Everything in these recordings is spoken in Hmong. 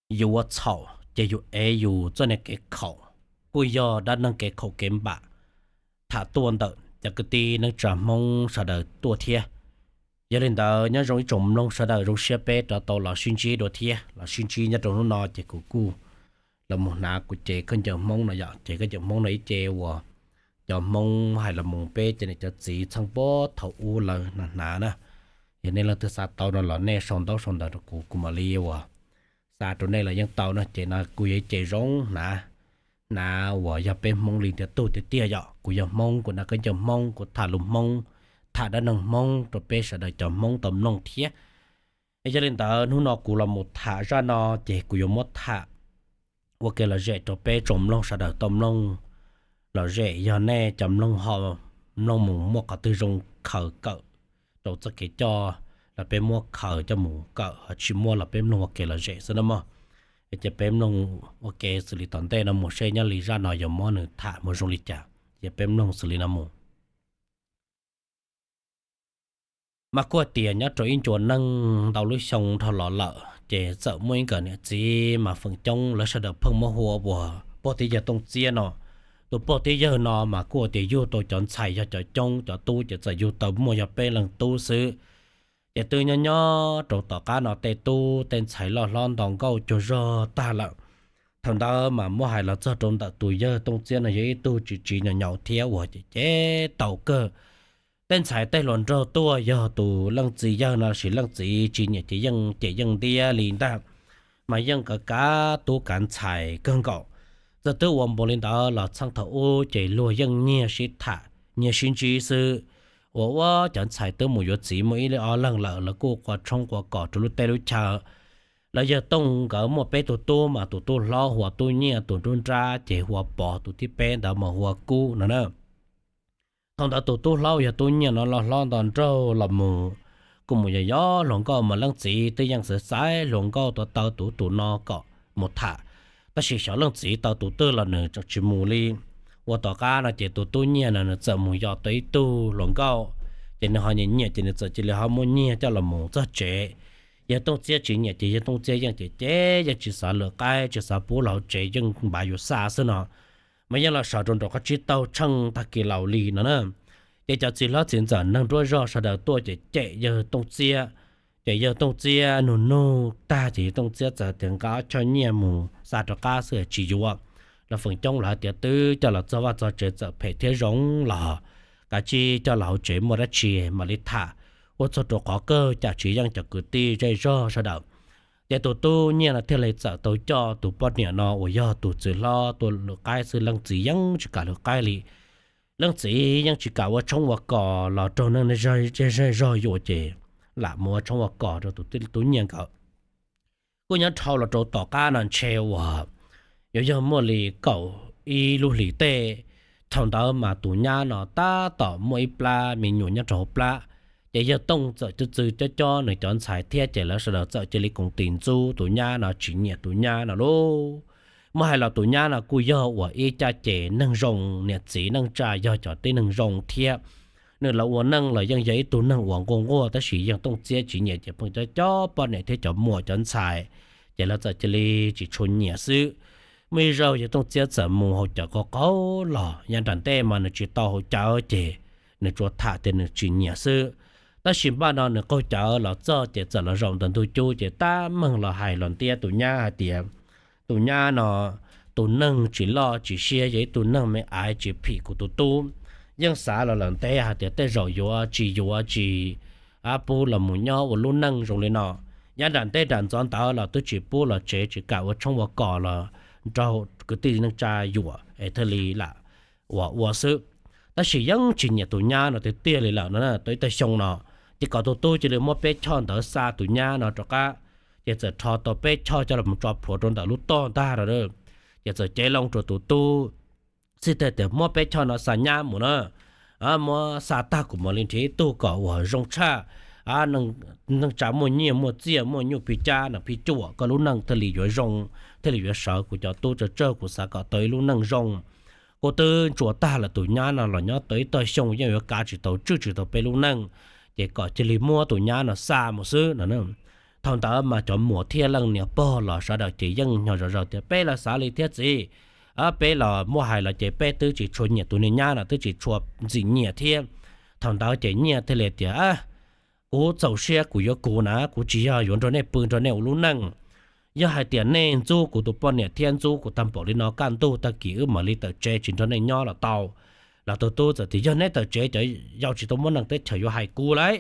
yus ua txhaum ces yus ev yus txoj niag kev khaum, kuj yog dab neeg kev khaum kev npam tham tuaj ntawm cov kwv tij neej tsa Hmoob sawv daws tuaj thiab. Yog li ntawd nyob zoo ib tsoom mloog sawv daws, zoo siab peb rov tau los sib ntsib dua thiab. Los sib ntsib nyob rau hnub no ces kuv kuj los mus hnav kuv cev khaub ncaws Hmoob no yom, cev khaub ncaws Hmoob no ib ce uas cov Hmoob hais los mus peb cov niam cov txiv txheej puag thaum ub lawv hnav hnav na. Yog nej leej twg xav tau no los nej sau ntaub sau ntawv rau kuv, kuv mam li uas xa rau nej los yeej tau no. Ces no kuj yog ib ce zoo hnav, hnav uas yog peb Hmoob li tiag tug tiag tiag yom. Kuv yog Hmoob, kuv hnav khaub ncaws Hmoob, kuv tham lus Hmoob, tham dab neeg Hmoob rau peb sawv daws cov Hmoob tau mloog thiab. Yog li ntawd hnub no kuv los mus tham zaj no ces kuv yuav muab tham ua kev lom zem rau peb tsoom mloog sawv daws tau mloog lom zem. Yog nej cov mloog ho mloog mus muaj qhov twg zoo khaws kawm rau txoj kev coj los peb muab khaws coj mus kawm, ho tsis muaj los peb mloog ua kev lom zem xwb na mog. Ces peb mloog ua ke xws li tom ntej no mus seb nyob li zaj no yuav muab nws tham mus zoo li cas, ces peb mloog xws li no mus. Mas kuj hais tias nyob rau ib ncua neej ntau lub xyoo dhau los lawm ces txawm muaj ib nkawm niam txiv mas feem coob lawv sawv daws pheej muab hu ua pog tib yawg Tooj Txiab no. Tus pog tib yawg no mas kuj hais tias yug tau cov ntxhais yog cov coob, cov tub ces txawm yug tau muaj yog peb leeg tub xwb. Ces twb nyob nyob rau tom qab no tej tub tej ntxhais loj hlob nto nkauj cuag zog tag lawm. Thaum ntawd mas muab hais los txog rau ntawm tus yawg Tooj Txiab no yog ib tug tsis tsiv nyaum nyaum thiab uas ces ces tau kawg. Tej ntxhais tej hluas nraug tuaj yog tus leej txiv yawg no sis leej txiv tsis nyiam ces yeej cem yeej ntiab li ntag, mas yeej kav kav tub kav ntxhais kawg nkaus. Txawm twb ua npaum li ntawd los txheej thaum ub ces luag yeej nyiag sib tham nyiag sib ntsib xwb. Ua ua cov ntxhais twb mus yuav txiv muaj ib leeg ob leeg lawm, lawv kuj qua tshoob qua kos rau lub teb lub chaw. Lawv yawg Tooj nkawd muaj peb tug tub mas tus tub hlob hu ua Tub Nyiaj, tus nruab nrab ces hu ua Pov, tus thib peb ntawd mas hu ua Kub no na. Thaum ntawd tus tub hlob yog Tub Nyiaj no loj hlob nto nraug los mus kuj mus yos yos hluas nkauj mas leej txiv twb yeej xaiv xaiv hluas nkauj tau taw tus ub tus no kom mus tham. Tab sis xyov leej txiv taw tus twg los nws tseem tsis mus li. Ua tom qab no ces tus Tub Nyiaj no nws txawm mus yos tau ib tug hluas nkauj, ces nws ho nyiam nyiam ces nws txawm cia li ho muab nyiag coj los mus txog tsev. Yawg Tooj Txiab tsis nyiam ces yawg Tooj Txiab yeej cem cem yeej tsis xav lwm qaib tsis xav pub los hauv tsev, yeej npav yuav xa xwb no. Mas yeej los sawv rau nraum qab tsib taug tsheej tag kis laus li no na. Ces cov txiv hlob txiv ntxawm neeg nruab zog sawv daws tuaj ces cem yawg Tooj Txiab. Ces yawg Tooj Txiab nug nug tag ces yawg Tooj Txiab txawm tias nqa ob choj nyiaj mus xa rov qab xwb tsis yuav. Los feem coob los hais tias twb coj los txog vaj txog tsev txawm phem thiab zoo los kav tsij coj los hauv tsev muaj dab tsi mam li tham. Ua txog rau qhov kawg cas tsis yeej cov kwv tij zej zog sawv daws. Ces tus Tub Nyiaj no thiaj li txawm tau coj tus poj niam no uas yog tus txiv hlob tuaj lwm qaib xwb, leej txiv yeej tsis kam lwm qaib li. Leej txiv yeej tsis kam ua tshoob ua kos los raug neeg zej zog yuam ces lam mus ua tshoob ua kos rau tus Tub Nyiaj nkawd. Kuj nyob dhau los rau tom qab no ntshe uas yuav yog muaj li kaum ib lub hlis tej, thaum ntawd mas tus nyab no tab tom muaj ib plab me nyuam nyob rau hauv plab. Ces yawg Tooj txawm txwv txwv cob cob nws cov ntxhais thiab ces lawv sawv daws txawm cia li koom tis ntxub tus nyab no, tsis nyiam tus nyab no lauj. Muab hais los tus nyab no kuj yog uas ib caj ces neeg zoo, niam txiv neej tsa yog cov tib neeg zoo thiab. Nws los ua neej los yeej yog ib tug neeg uas nquag nquag tab sis yawg Tooj Txiab tsis nyiam ces pheej cob cob poj niam thiab cov muam cov ntxhais, ces lawv txawm cia li tsis tshua nyiam xwb. Muaj ib zaug yawg Tooj Txiab txawm mus haus cawv qaug qaug los, yav nram ntej mas nws tsis tau haus cawv ces nws tsuas tham tias nws tsis nyiam xwb. Tab sis npaj no nws qaug cawv los txog ces txawm los zaum ntawm ntug cub ces tab meeg los hais los ntiab tus nyab hais tias tus nyab no tus neeg tsis loj tsis siab, yog ib tug neeg me aiv tsis phim kuv tus tub. Yeej xav los lawm ntev hais tias tej zaum yuav tsis yuav tsis pub los mus nyob ua lub neej zoo li no. Yav nram ntej nram ntxov ntawd los twb tsis pub los tsev, tsis kam ua tshoob ua kos los raug kwv tij neej tsa yuam es thiaj li lam uas ua xwb. Tab sis yeej tsis nyiam tus nyab no tiag tiag li lawm no, tau ib tag xyoo no ces kom tus tub cia li muab peb choj ntawd xa tus nyab no rov qab. Ces txawm rho tau peb choj coj los mus tso plhuav rau ntawm lub toj ntag no. Ces txawm cev loo rau tus tub, txhij teg tias muab peb choj no xa nyab mus na, muab xa tag kuv mam li nrhiav ib tug kom uas zoo tshaj, neej tsa muaj nyiaj muaj txiaj muaj nyuj phij cab no phij cuam, koj lub neej thiaj li yuav zoo, thiaj li yuav sawv. Kuv cov tub tsawg tsawg kuv xav kom tau ib lub neej zoo. Kuv twb ntsuas tag lawm, tus nyab no los nyob tau ib tag xyoo yeej yuav kav tsis tau tswj tsis tau peb lub neej, ces kom cia li muab tus nyab no xa mus xwb no. Thaum ntawd mas cov muam thiab leej niam pog los sawv daws ces yeej nyo zom zaws tias, Peb los xav li thiab txiv, peb los muab hais los ces peb twb tsis tshua nyiam tus niag nyab no, twb tsis tshua ntxim nyiam thiab. Thaum ntawd ces Nyiaj thiaj li tias, Kuv txaus siab kuv yuav kuv na, kuv tsis yog yuav nrog nej pw nrog nej ua lub neej. Yog hais tias nej ntxub kuv tus poj niam thiab ntxub kuv tag npaum li no, kaj ntug tag kis wb mam li tawm tsev tsis nrog nej nyob los tau. Los tus tub txawm tias, Yog neb tawm tsev cov yau tsis tau muaj neeg teb chaws yuav hais kuv lauj.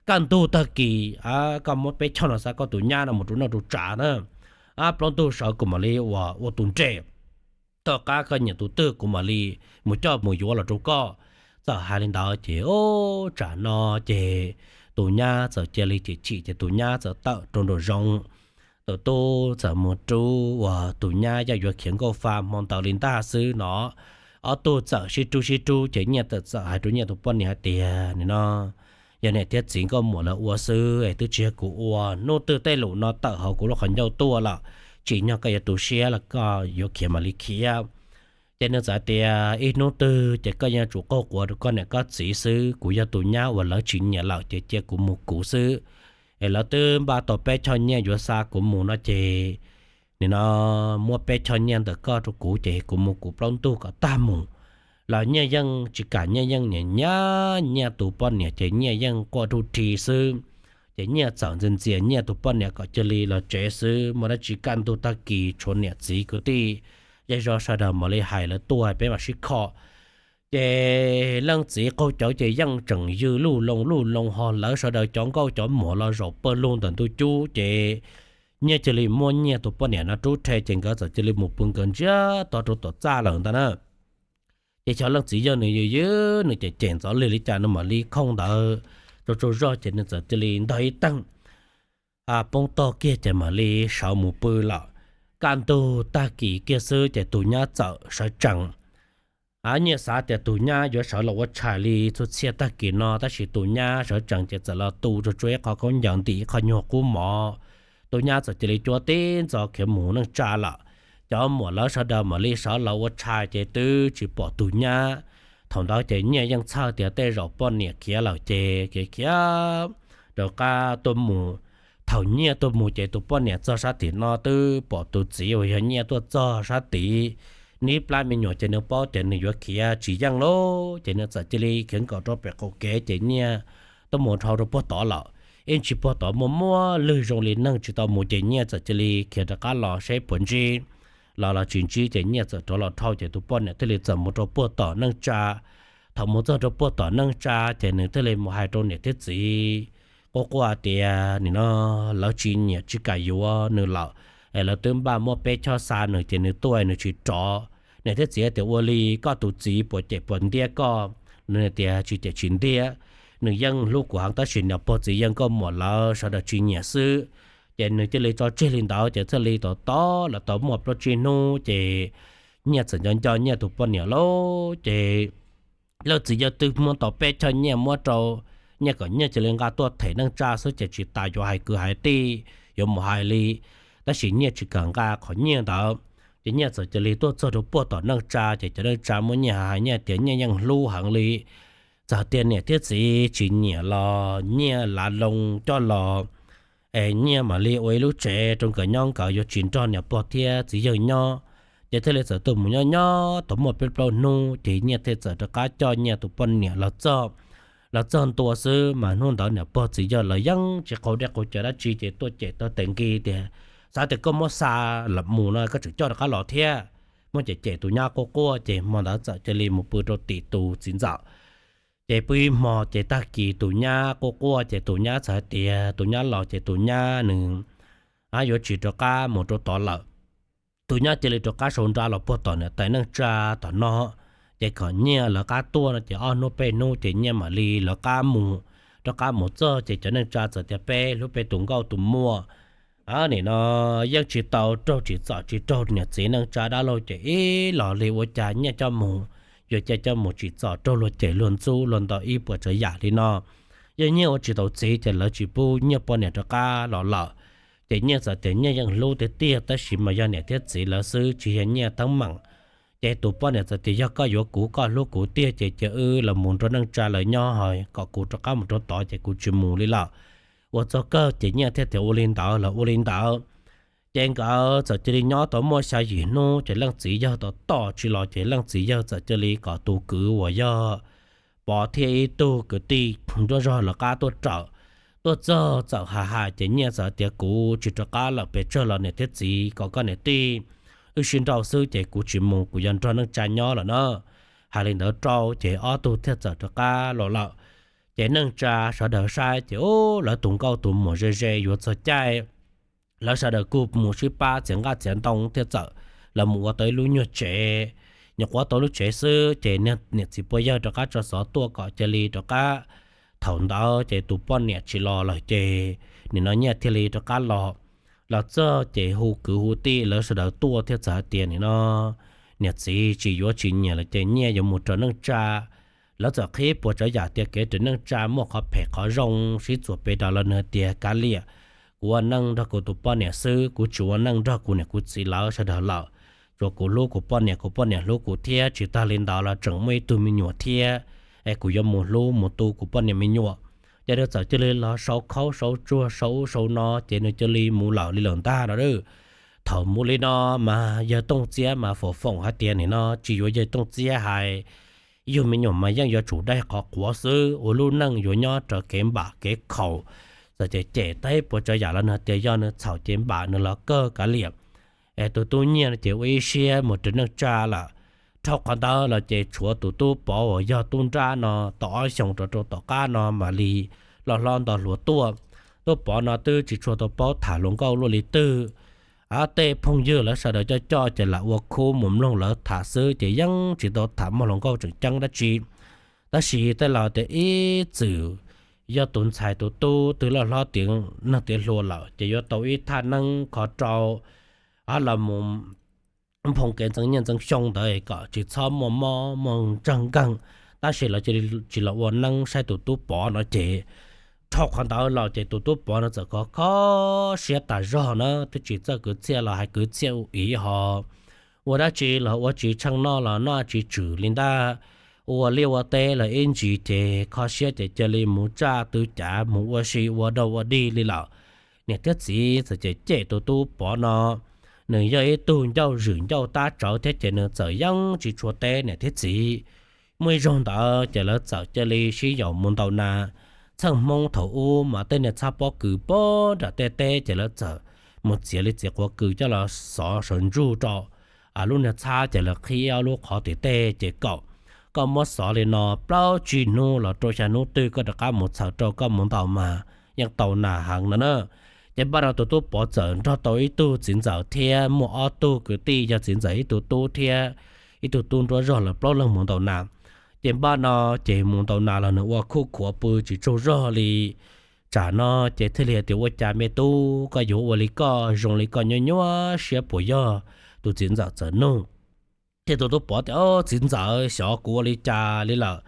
Kaj ntug tag kis koj muab peb choj no xa koj tus nyab no mus rau noj rau tsav na, plaub ntug sawv kuv mam li ua tus nres. Tom qab koj nyiam tus twg kuv mam li mus coj mus yuav los rau koj. Txawm hais li ntawd ces ub, tsam no ces tus nyab txawm cia li chim chim ces tus nyab txawm tawm rau nraum zoov. Tus tub txawm mus rub uas tus nyab yog yuav khiav nkauj fa hmo ntawd li ntag xwb no. Ob tug txawm sib rub sib rub ces Nyiaj txawm hais rau Nyiaj tus poj niam hais tias, Nim no yog niam thiab txiv nkauj muam lawv ua xwb es twb tsis yog kuv ua. Hnub twg tej lus no tawm hauv kuv lub qhov ncauj tuaj lawm, tsim nyog koj yuav tu siab los koj yuav khiav mam li khiav. Ces nws txawm tias, Ib hnub twg ces koj yuav tsum qaug quav rau koj niam koj txiv xwb. Kuv yog tus nyab uas lawv tsis nyiam lawm ces cia kuv mus kuv xwb. Es lawv twb npaj tau peb choj nyiaj yuav xa kuv mus no ces nim no muab peb choj nyiaj ntawm koj rau kuv ces kuv mus kuv plaub ntug kom tag mus. Los Nyiaj yeej tsis kam, Nyiaj yeej nyiam nyiam Nyiaj tus poj niam ces Nyiaj yeej quaj ruj ri xwb. Ces Nyiaj txawm ntxias ntxias Nyiaj tus poj niam kom cia li los tsev xwb, muaj dab tsi kaj ntug tag kis tshuav niam txiv kwv tij zej zog sawv daws mam li hais lawv tuaj peb mam sib kho. Ces leej txiv qaug cawv ces yeej tseem yws luj loo luj loo ho lawv sawv daws cov nkauj cov muam los zaum pawg lug ntawm ntug cub ces Nyiaj cia li muab Nyiaj tus poj niam no rub rhe ces nkawd txawm cia li mus pw nkawd ntsiag to rau tom txaj lawm ntag na. Ces xyov leej txiv yog nws yws yws nws cem cem ntxov lig li cas nws mam li khooj ntawd rau tsaug zog ces nws txawm cia li ntog ib teeg poob tog kiag ces mam li sawv mus pw lawm. Kaj ntug tag kis kiag xwb ces tus nyab txawm sawv tsees. Nyiaj xav tias tus nyab yuav sawv los ua tshais li txhua txhia tag kis no, tab sis tus nyab sawv tsees ces txawm los tu tsuag tsuag ib qho khaub ncaws ntim ib qho nyuag qub mov. Tus nyab txawm cia li cuab tib ntxov khiav mus neej tsa lawm. Cov muam lawv sawv daws mam li sawv los ua tshais ces twb tsis pom tus nyab. Thaum ntawd ces Nyiaj yeej txhawj tias tej zaum poj niam khiav lawm ces khiav khiav rov qab tuaj mus. Thaum Nyiaj tuaj mus ces tus poj niam txog sab tim no twb pom tus txiv uas yog Nyiaj tuaj txog sab tid. Nib plab me nyuam ces nws paub ces nws yuav khiav tsis yeej lauj, ces nws txawm cia li khiav nkaum rau pem qaum kev ces Nyiaj tuaj mus dhau rau puag tod lawm. Ib ntsis puag tod muaj muaj lwg zoo li neeg tsis tau mus ces Nyiaj txawm cia li khiav rov qab los seb puas ntsib. Los los tsis ntsib ces Nyiaj txawm rov los dhau ces tus poj niam thiaj li txawm mus rau puag tom neej tsa. Thaum mus txog rau puag tom neej tsa ces nws thiaj li mus hais rau niam thiab txiv quaj quaj tias nim no lawv tsis nyiam tsis kam yuav nws lawm, es lawv twb npaj muab peb choj xa nws ces nws tuaj nws tsis rov. Niam thiab txiv tias ua li koj tus txiv puas cem puas ntiab koj? Nws tias tsis cem tsis ntiab, nws yeej hlub kuv heev tab sis niam pog txiv yawg nkauj muam lawv sawv daws tsis nyiam xwb. Ces nws cia li tso tseg li ntawd ces thiaj li tau tod los tau muaj plaub tsib hnub ces Nyiaj txawm nco nco Nyiaj tus poj niam lauj ces leej txiv yawg twb muab tau peb choj nyiaj muab rau Nyiaj kom Nyiaj cia li nqa tuaj them neej tsa xwb ces tsis tas yuav hais kwv hais tij yuav mus hais li. Tab sis Nyiaj tsis kam nqa qhov nyiaj ntawd. Ces Nyiaj txawm cia li tuaj txog rau puag tom neej tsa ces cov neej tsa muab Nyiaj hais Nyiaj tias Nyiaj yeej hlub heev li. Txawm tias niam thiab txiv tsis nyiam los Nyiaj lav loo coj los es Nyiaj mam li ua ib lub tsev rau nkawd nyob, nkawd yuav tsis nrog niam pog thiab txiv yawg nyob. Ces thiaj li txawm tuaj mus nyob nyob tau muaj peb plaub hnub ces Nyiaj thiaj txawm rov qab coj Nyiaj tus poj niam los txog. Los txog ntua xwb mas hnub ntawd niam pog txiv yawg lawv yeej tsis qaug dej qaug cawv dab tsi ces tuaj cem tau tes nqi tias, Xav tias koj muab xa mus no koj tseem coj rov qab los thiab. Muab cem cem tus nyab quaj quaj ces hmo ntawd txawm cia li mus pw rau tim tus txiv ntxawm. Ces pw ib hmo ces tag kis tus nyab quaj quaj ces tus nyab txawm hais tias tus nyab los ces tus nyab nws yuav tsis rov qab mus rau tod lawm. Tus nyab cia li rov qab sau nra los puag tom niam tais neej tsa tom no, ces kom Nyiaj lawv qab tuaj no ces ob hnub peb hnub ces Nyiaj mam li lawv qab mus. Rov qab mus txog ces cov neej tsa txawm tias peb hlub peb tus nkauj tus muam. Nim no yeej tsis tau raug tsim txom tsis raug niam txiv neej tsa dab laug cem ib los li, ua cas Nyiaj coj mus, yuav cia coj mus tsim txom raug luag cem luag ntxub luag ntaus ib puas tsav yam li no. Yog Nyiaj ua tsis tau txiv ces lawv tsis pub Nyiaj poj niam rov qab los lawm. Ces Nyiaj txawm tias Nyiaj yeej hlub tiag tiag tab sis mas yog niam thiab txiv lawv xwb tsis yog Nyiaj teeb meem. Ces tus poj niam txawm tias yog koj yuav kuv koj hlub kuv tiag ces cia wb los mus nrog neej tsa lawv nyob ho kom kuv rov qab mus rau tod ces kuv tsis mus li lawm. ua txog kawg ces Nyiaj thiaj tias ua li ntawd los ua li ntawd. Ces nkawd txawm cia li nyob tau muaj xya yim hnub ces leej txiv yawg tau tom tsis los ces leej txiv yawg txawm cia li kom tus kwv uas yog Pov thiab ib tug kwv tij nruab zog lawv qab tuaj raws. Tuaj txog txawm hais hais ces Nyiaj txawm tias kuv tsis rov qab lawm pes tsawg los niam thiab txiv kom koj niam tij wb sib nrauj xwb ces kuv tsis mus, kuv yuav nrog neej tsa nyob lawm na. Hais li ntawd rau ces ob tug thiaj txawm rov qab los lawm. Ces neej tsa sawv daws saib ces ub lawv tus nkauj tus muam ze ze yuav txog caij lawv sawv daws kuj mus sib pab txiav nqaj txiav ntoo thiaj txawm los mus ua tau ib lub nyuag tsev. Nyuam qhuav tau lub tsev xwb ces niam txiv pog yawg rov qab tso xov tuaj kom cia li rov qab. Thaum ntawd ces tus poj niam tsis los lawm ces nim no Nyiaj thiaj li rov qab los. Los txog ces hu kwv hu tij lawv sawv daws tuaj thiaj txawm hais tias nim no niam txiv tsis yuav tsis nyiam lawm ces Nyiaj yuav mus raws neej tsa. Lawv txawm qhib puas tsav yam tias kev raws neej tsa muaj qhov phem qhov zoo sib txuas pes daws los nws tias kav liam, kuv ua neej nrog kuv tus poj niam xwb, kuv tsis ua neej nrog kuv niam kuv txiv lawv sawv daws lawm. Tsuas kuv hlub kuv poj niam, kuv poj niam hlub kuv thiab, tsis tag li ntawd los tseem muaj ib tug me nyuam thiab, es kuv yuav mus hlub mus tu kuv poj niam me nyuam. Ces nws txawm cia li los sau khaub sau tsuag sau ub sau no ces nws cia li mus lawm li lawm ntag no. Thaum mus li no mas yawg Tooj Txiab mas foom foom hais tias nim no tsis yuav yawg Tooj Txiab hais, yug me nyuam mas yeej yuav tsum dai qhov quav xwb, ua lub neej yuav nyob raws kev npam kev khaum. Txawm cem cem tau ib puas tsav yam los nws tias yog nws txhaum ces npam nws los kawg kav liam. Es tus tub Nyiaj no ces ua ib siab mus raws neej tsa lawm. Dhau qhov ntawd los ces tshuav tus tub Pov uas yog tub nrab no tau ob xyoos rau rau tom qab no mam li loj hlob nto hluas tuaj. Tub Pov no twb tsis tshua tau paub tham hluas nkauj luaj li twg. Tej phooj ywg lawv sawv daws coj coj ces lam ua khub mus mloog lawv tham xwb ces yeej tsis tau tham muaj hluas nkauj tseem ceeb dab tsi. Tab sis tej laus tias ib txwm yog tus ntxhais tus tub twg loj hlob tiav neeg tiav hluas lawm ces yuav tau ib thaj neeb kho rau, los mus nphoo kev ntxeev nyiaj ntxeev xyoo ntawd kom tsis txhob muaj mob muaj ntsag nkeeg. Tab sis lawv tsis los ua neeb saib tus tub Pov no ces dhau qhov ntawd los ces tus tub Pov no txawm kho kho siab tas zog na, twb tsis txawj kwv txhiaj los hais kwv txhiaj u iv ho ua dab tsi los ua tsis tsheej, noj los noj tsis tswm li ntag. Ua liaj ua teb los ib ntsis ces kho siab ces cia li mus tsaj tw cav mus ua si ua dog ua dig li lawm. Niam thiab txiv txawm cem cem tus tub Pov no, nws yog ib tug ncauj zwm ncauj tab tsawv thiab ces nws txawm yeej tsis tshua teb niam thiab txiv. Muaj ib zaug ntawd ces lawv txawm cia li sib yaum mus ntaus nas. Txheej Hmoob thaum ub mas tej niag txhab pob kws poob nram tej teb ces lawv txawm mus txiav li txiav quav kws coj los xov sawv ntsug rau lub niag txhab ces lawv qhib ob lub qhov tim tej ces kom koj muab xov li no plaub tsib hnub los rau xya hnub twg koj rov qab mus txhawm rau koj mus ntaus mas yeej tau nas heev no na. Ces npaj no tus tub Pov txawm nrog tau ib tug txiv ntxawm thiab muaj ob tug kwv tij yog txiv ntxawm ib tug tub thiab ib tug tub nruab zog lawv plaub leeg mus ntaus nas. Ces npaj no ces mus ntaus nas los nws ua khuj khuav pw tsis tsaug zog li. Tsam no ces thiaj li hais tias ua cas me tub koj yuav ua li koj zoo li koj nyuaj nyuaj siab puas yog? Tus txiv ntxawm txawm nug. Ces tus tub Pov tias, Au, txiv ntxawm, xyov kuv ua li cas li lawm.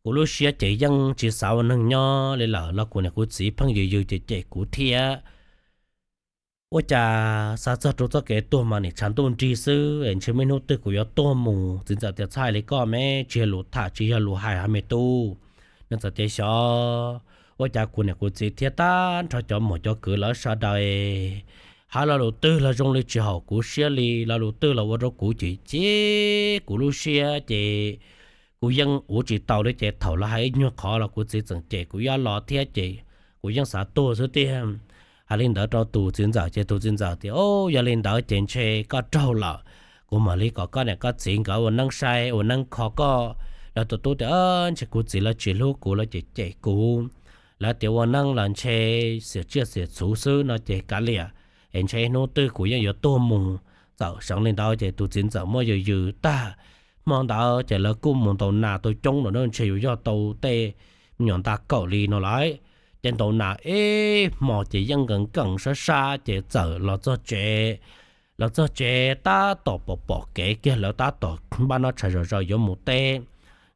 Kuv lub siab ces yeej tsis xav ua neeg nyob li lawm los kuv niam kuv txiv pheej yws yws cem cem kuv thiab. Ua cas xav txog rau txoj kev tuag mas nim tshav ntuj nrig xwb es ntshe muaj ib hnub twg kuv yuav tuag mus. Txiv ntxawm tias, Txhob hais li koj me, tsis yog lus tham tsis yog lus hais ho me tub. Nws txawm tias, Xyov, ua cas kuv niam kuv txiv thiab tag nrho cov muam cov kwv lawv sawv daws hais lo lus twg los zoo li tsis haum kuv siab li, lo lus twg los ua rau kuv ces chim kuv lub siab ces kuv yeej ua tsis tau li ces thaum lawv hais ib nyuag qhov los kuv txiv tseem cem kuv ib los thiab ces kuv yeej xav tuag xwb tiag. Hais li ntawd rau tus txiv ntxawm ces tus txiv ntxawm tias, Au, yog li ntawd ces ntshe koj raug lawm. Kuv mam li kom koj niam koj txiv nkawd ua neeb saib ua neeb kho koj. Lawv tus tub tias, Ntshe kuv txiv lawv tsis hlub kuv, lawv cem cem kuv. Lawv tias ua neeb los ntshe xiam tsiaj xiam txhuv xwb no ces kav liam, es ntshe ib hnub twg kuv yeej yuav tuag mus. Txawm seev li ntawd ces tus txiv ntxawm muab yws yws tag. Hmo ntawd ces lawv kuj mus ntaus nas tau coob lawm na, ntshe yuav yog tau tej me nyuam nta kaum li no lawm. Ces ntaus nas ib hmo ces yeej nkees nkees sab sab ces txawm los txog tsev. Los txog tsev tab tom pom pom kev kiag, lawv tab tom npaj noj tshais zom zaws yuav mus teb.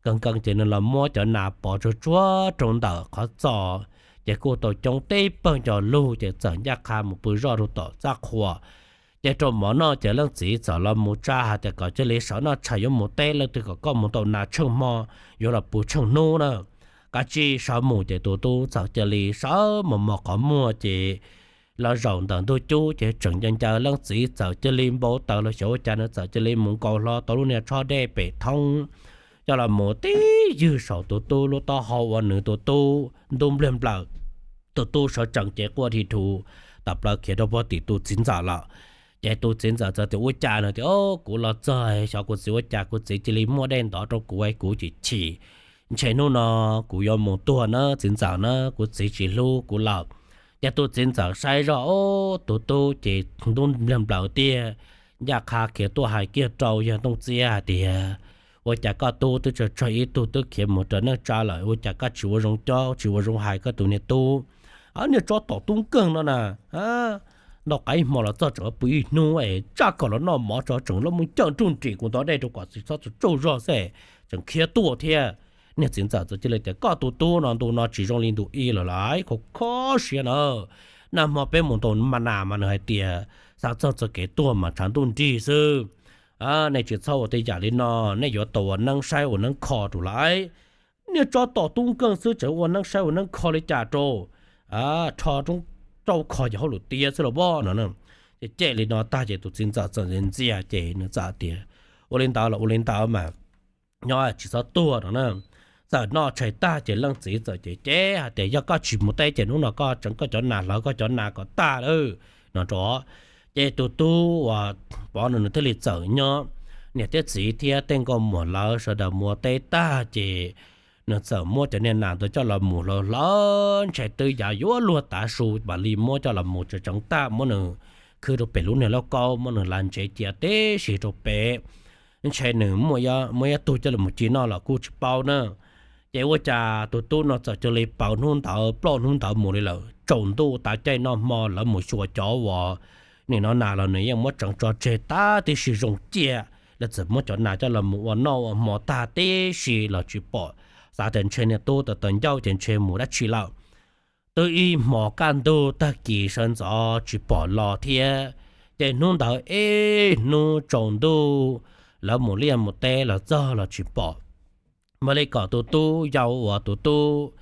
Nkees nkees ces nws los muab cov nas pov tsuag tsuag rau ntawm qhov txos, ces kuj tau coob tib pawg ncov lug ces txawm ncaj qha mus pw zoj rau tom txaj qhua. Ces rau mov noj ces leej txiv txawm los mus tsa hais tias kom cia li sawv noj tshais yuav mus teb, leej twg kom koj mus ntaus nas tsheej hmo yuav los pw tsheej hnub na. kab tsij sawv mus ces tus tub txawm cia li sawv mos mos qhov muag ces los zaum ntawm ntug cub ces tseem ncaws ncaws leej txiv txawm cia li npau taws los xyov ua cas nws txawm cia li mus nkaus hlo tau lub niag tshob dej pem thoob coj los mus tib ywg saum tus tub lub taub hau ua nws tus tub ntub npliag nplaws. Tus tub sawv tsees ces quaj dhi dhu tawm plaws khiav rau puag tim tus txiv ntxawm lawm. Ces tus txiv ntxawm txawm tias ua cas no tias, Kuv los txog xyov kuv txiv ua cas kuv txiv cia li muab dej ntov rau kuv es kuv chim chim. Ntshe hnub no kuv yuav mus tuag na txiv ntxawm na, kuv txiv tsis hlub kuv lawm. Ces tus txiv ntxawm saib zoj tus tub ces ntub npliag nplaws tiag, ncaj qha khiav tuaj hais kiag rau yawg Tooj Txiab hais tias, Ua cas koj tub twb tsawg tsawg ib tug twb khiav mus raws neej tsa lawm, ua cas koj tsis ua zoo cob tsis ua zoo hais koj tus niag tub? Niag tsob tom tub nkeeg no na, noj qaib hmo los txog tseem pw ib hnub es tsaj kom los noj mov tso tseem los mus cawm nruj nrim kuv ntov dej rau kom txiv txhob txaus zog xwb tseem khiav tuaj thiab. Niag txiv ntxawm txawm cia li tias, Koj tus tub no ntu no tsis zoo li ntu ib lawm lauj, kho kho siab na. Nag hmo peb mus ntaus ma nas mas nws hais tias xav txog txoj kev tuag mas tshav ntuj nrig xwb. Nej tsis txhob ua tej yam li no, nej yuav tau ua neeb saib ua neeb kho rau lawm. Niag tsob tom tub nkeeg xwb tseem ua neeb saib ua neeb kho li cas rau, rho rau kho yog hauj lwm tiag xwb los pob no. Ces cem li no tag ces tus txiv ntxawm txawm ntxias ces nws txawm tias, Ua li ntawd los ua li ntawd mas, nyob tsis txhob tuag no na. Txawm noj tshais tag ces leej txiv txawm cem cem hais tias, Yog koj tsis mus teb ces hnub no koj tseev koj cov nas hlawv koj cov nas kom tag lawm no rau. Ces tus tub uas pov no nws thiaj li txawm nyob, niam thiab txiv thiab tej nkauj muam lawv sawv daws mus ua teb tag ces nws txawm muab cov niag nas ntawd coj los mus hlawv hlawv ntshai twb yav yuav luag tav su mam li muab coj los mus tseev tseev tag muab nws khwb rau pem lub niag lauj kaub muab nws la ntsev cia tib si rau pem. Ntshe nws muaj ib tug coj los mus ci noj los kuj tsis paub na. Ces ua cas tus tub no txawm cia li pauv hnub ntawd plaub hnub ntawd mus li lawm, tsaus ntuj tas caij noj hmo lawv mus xyuas cov uas nim no nas los nws yeej muab tseev tso tseg tag tib si zoo ciaj, lawv txawm muab cov nas coj los mus ua noj ua hmo tag tib si los tsis pom. Xav tias ntshe niag tub tawv tawv ncauj ces ntshe mus dab tsi lawm. Twb ib hmos kaj ntug tag kis sawv ntxov tsis pom los thiab. Ces hnub ntawd ib hnub tsaus ntuj lawv mus liaj mus teb los txog los tsis pom. Mam li kom tus tub yau uas tus tub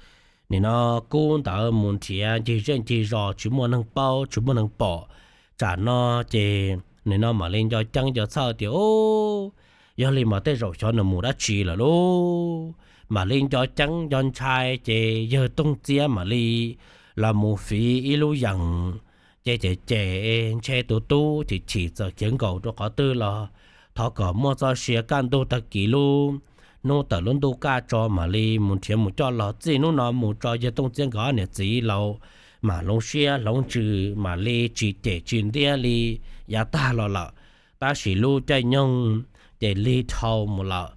nim no kub ntawd mus nrhiav ncig zej ncig zos tsis muaj neeg paub tsis muaj neeg pom. Tsam no ces nim no mam li nco ceeb nco txhawj tias, Yog li mas tej zaum xyov nws mus dab tsi lawm lauj. Mam li nco ceeb nco ntshai ces yawg Tooj Txiab mam li los mus fiv ib lub yees. Ces cem cem ntshe tus tub chim chim txawm khiav nkaus rau qhov twg los thov kom muaj txoj sia kaj ntug tag kis lub hnub tawm lub ntuj kaj tso mam li mus nrhiav mus coj los txij hnub no mus tso yawg Tooj Txiab nkawd niam txiv laus mam hloov siab hloov ntsws mam li tsis cem tsis ntiab li yav tag los lawm. Tab sis lub caij nyoog ces lig dhau mus lawm.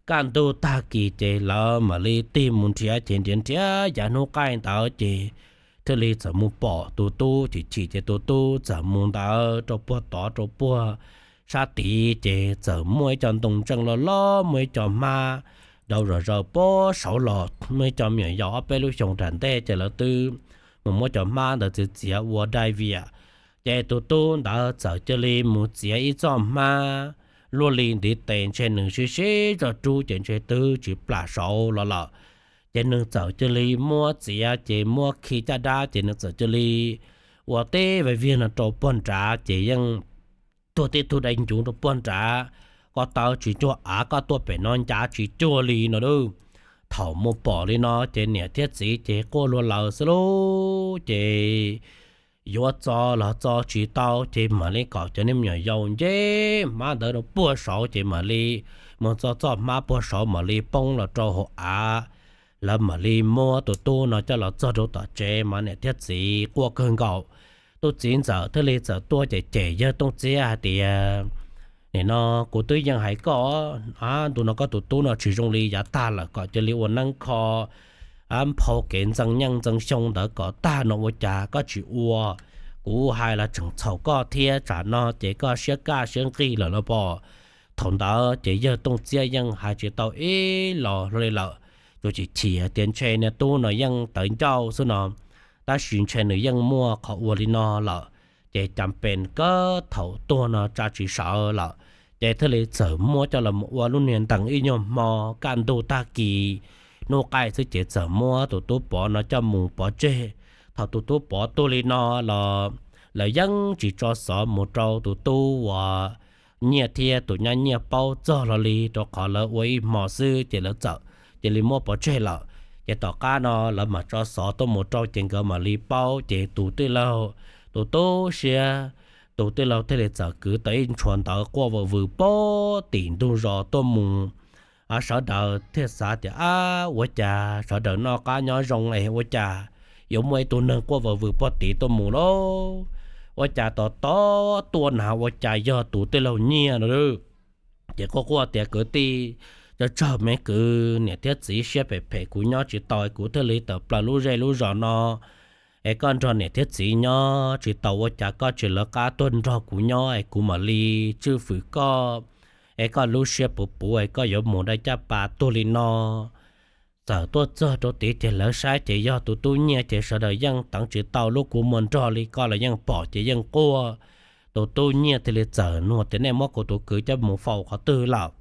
Kaj ntug tag kis ces lawv mam li tig mus nrhiav ces nrhiav nrhiav yav hnub qaij ntawd ces thiaj li txawm mus pom tus tub chim chim ces tus tub txawm mus ntawd rau puag tod rau puag sab tid ces txawm muaj ib co ntoo ntseej loj loj muaj ib co hmab dau zom zaws puag saud los muaj ib co me nyuam yaus ob peb lub xyoo nram ntej ces lawv twb mus muab cov hmab ntawd txiav txiav ua dai viam. Ces tus tub ntawd txawm cia li mus txiav ib txoj hmab luaj li ntiv tes ntshe nws sib sib zog rub ces ntshe twb tsis plam saud los lawm. Ces nws txawm cia li muab txiav ces muab khi caj dab ces nws txawm cia li ua tib vij viag no rau puag nrad ces yeej tuag tib tug dai ncuv rau puag nrad. Koj tawv tsis cuag av, koj tuaj pem no ncav tsis cuag li no lauj. Thaum mus pom li no ces niam thiab txiv ces quaj luag lawm xwb lauj. Ces yuav txo los txo tsis tau ces mam li kom cov niag me nyuam yaus nce hmab ntawd rau puag saud ces mam li mus txo txoj hmab puag saud mam li poob los rau hauv av. Lawv mam li muab tus tub no coj los txog rau tom tsev mas niam thiab txiv quaj kawg nkaus. Tus txiv ntxawm thiaj li txawm tuaj cem cem yawg Tooj Txiab hais tias, Nim no kuv twb yeej hais koj, ntu no koj tus tub no tsis zoo li yav tag lawm, kom cia li ua neeb kho nphau kev ntxeev nyeej ntxeev xyoo ntawd kom tag no ua cas koj tsis ua? Kuv hais los tseem txhaum koj thiab, tsam no ces koj siab kaj siab nqig lawm los pom. Thaum ntawd ces yawg Tooj Txiab yeej hais tsis tau ib los hlo li lawm, tsuas chim chim tias ntshe niag tub no yeej tawv ncauj xwb no, tab sis ntshe nws yeej muaj qhov ua li no lawm, ces cas pes kawg thaum tuag no tsa tsis sawv lawm. Ces thiaj li txawm muab coj los ua lub niag ntees ib nyuag hmo kaj ntug tag kis, hnub qaij xwb ces txawm muab tus tub Pov no coj mus pov tseg. Thaum tus tub Pov tuag li no los lawv yeej tsis tso xov mus rau tus tub uas Nyiaj thiab tus nyab Nyiaj paub txog los li, rau qhov lawv ua ib hmo xwb ces lawv txawm cia li muab pov tseg lawm. Ces tom qab no lawv mam tso xov tuaj mus rau ces nkawd mam li paub, ces tus tij laug, tus tub siab, tus tij laug thiaj li txawm kwv tau ib ntshuas ntawv quaj vwm vwm pog tim ntug zos tuaj mus. Sawv daws thiaj xav tias, ab, ua cas sawv daws noj qab nyob zoo es ua cas yuav muaj ib tug neeg quaj vwm vwm pog tid tuaj mus lauj? Ua cas tos tos tuaj na ua cas yog tus tij laug Nyiaj no. Ces quaj quaj tias, kwv tij, tsawg tsawg me kwv, niam thiab txiv siab phem phem, kuv nyob tsis tau, kuv thiaj li tawm plaws lub zej lub zos no es koj nrog niam thiab txiv nyob tsis tau, ua cas koj tsis lawv qab tuaj nrog kuv nyob es kuv mam li tswj fwm koj, es koj lub siab puv puv es koj yuav mus dai caj pas tuag li no. Txawm tuaj txog rau tid ces lawv saib ces yog tus tub Nyiaj, ces sawv daws yeej teev tsis tau lub kua muag nrog li, koj los yeej pom ces yeej quaj. Tus tub Nyiaj thiaj li txawm nug tias, nej muab kuv tus kwv coj mus faus qhov twg lawm?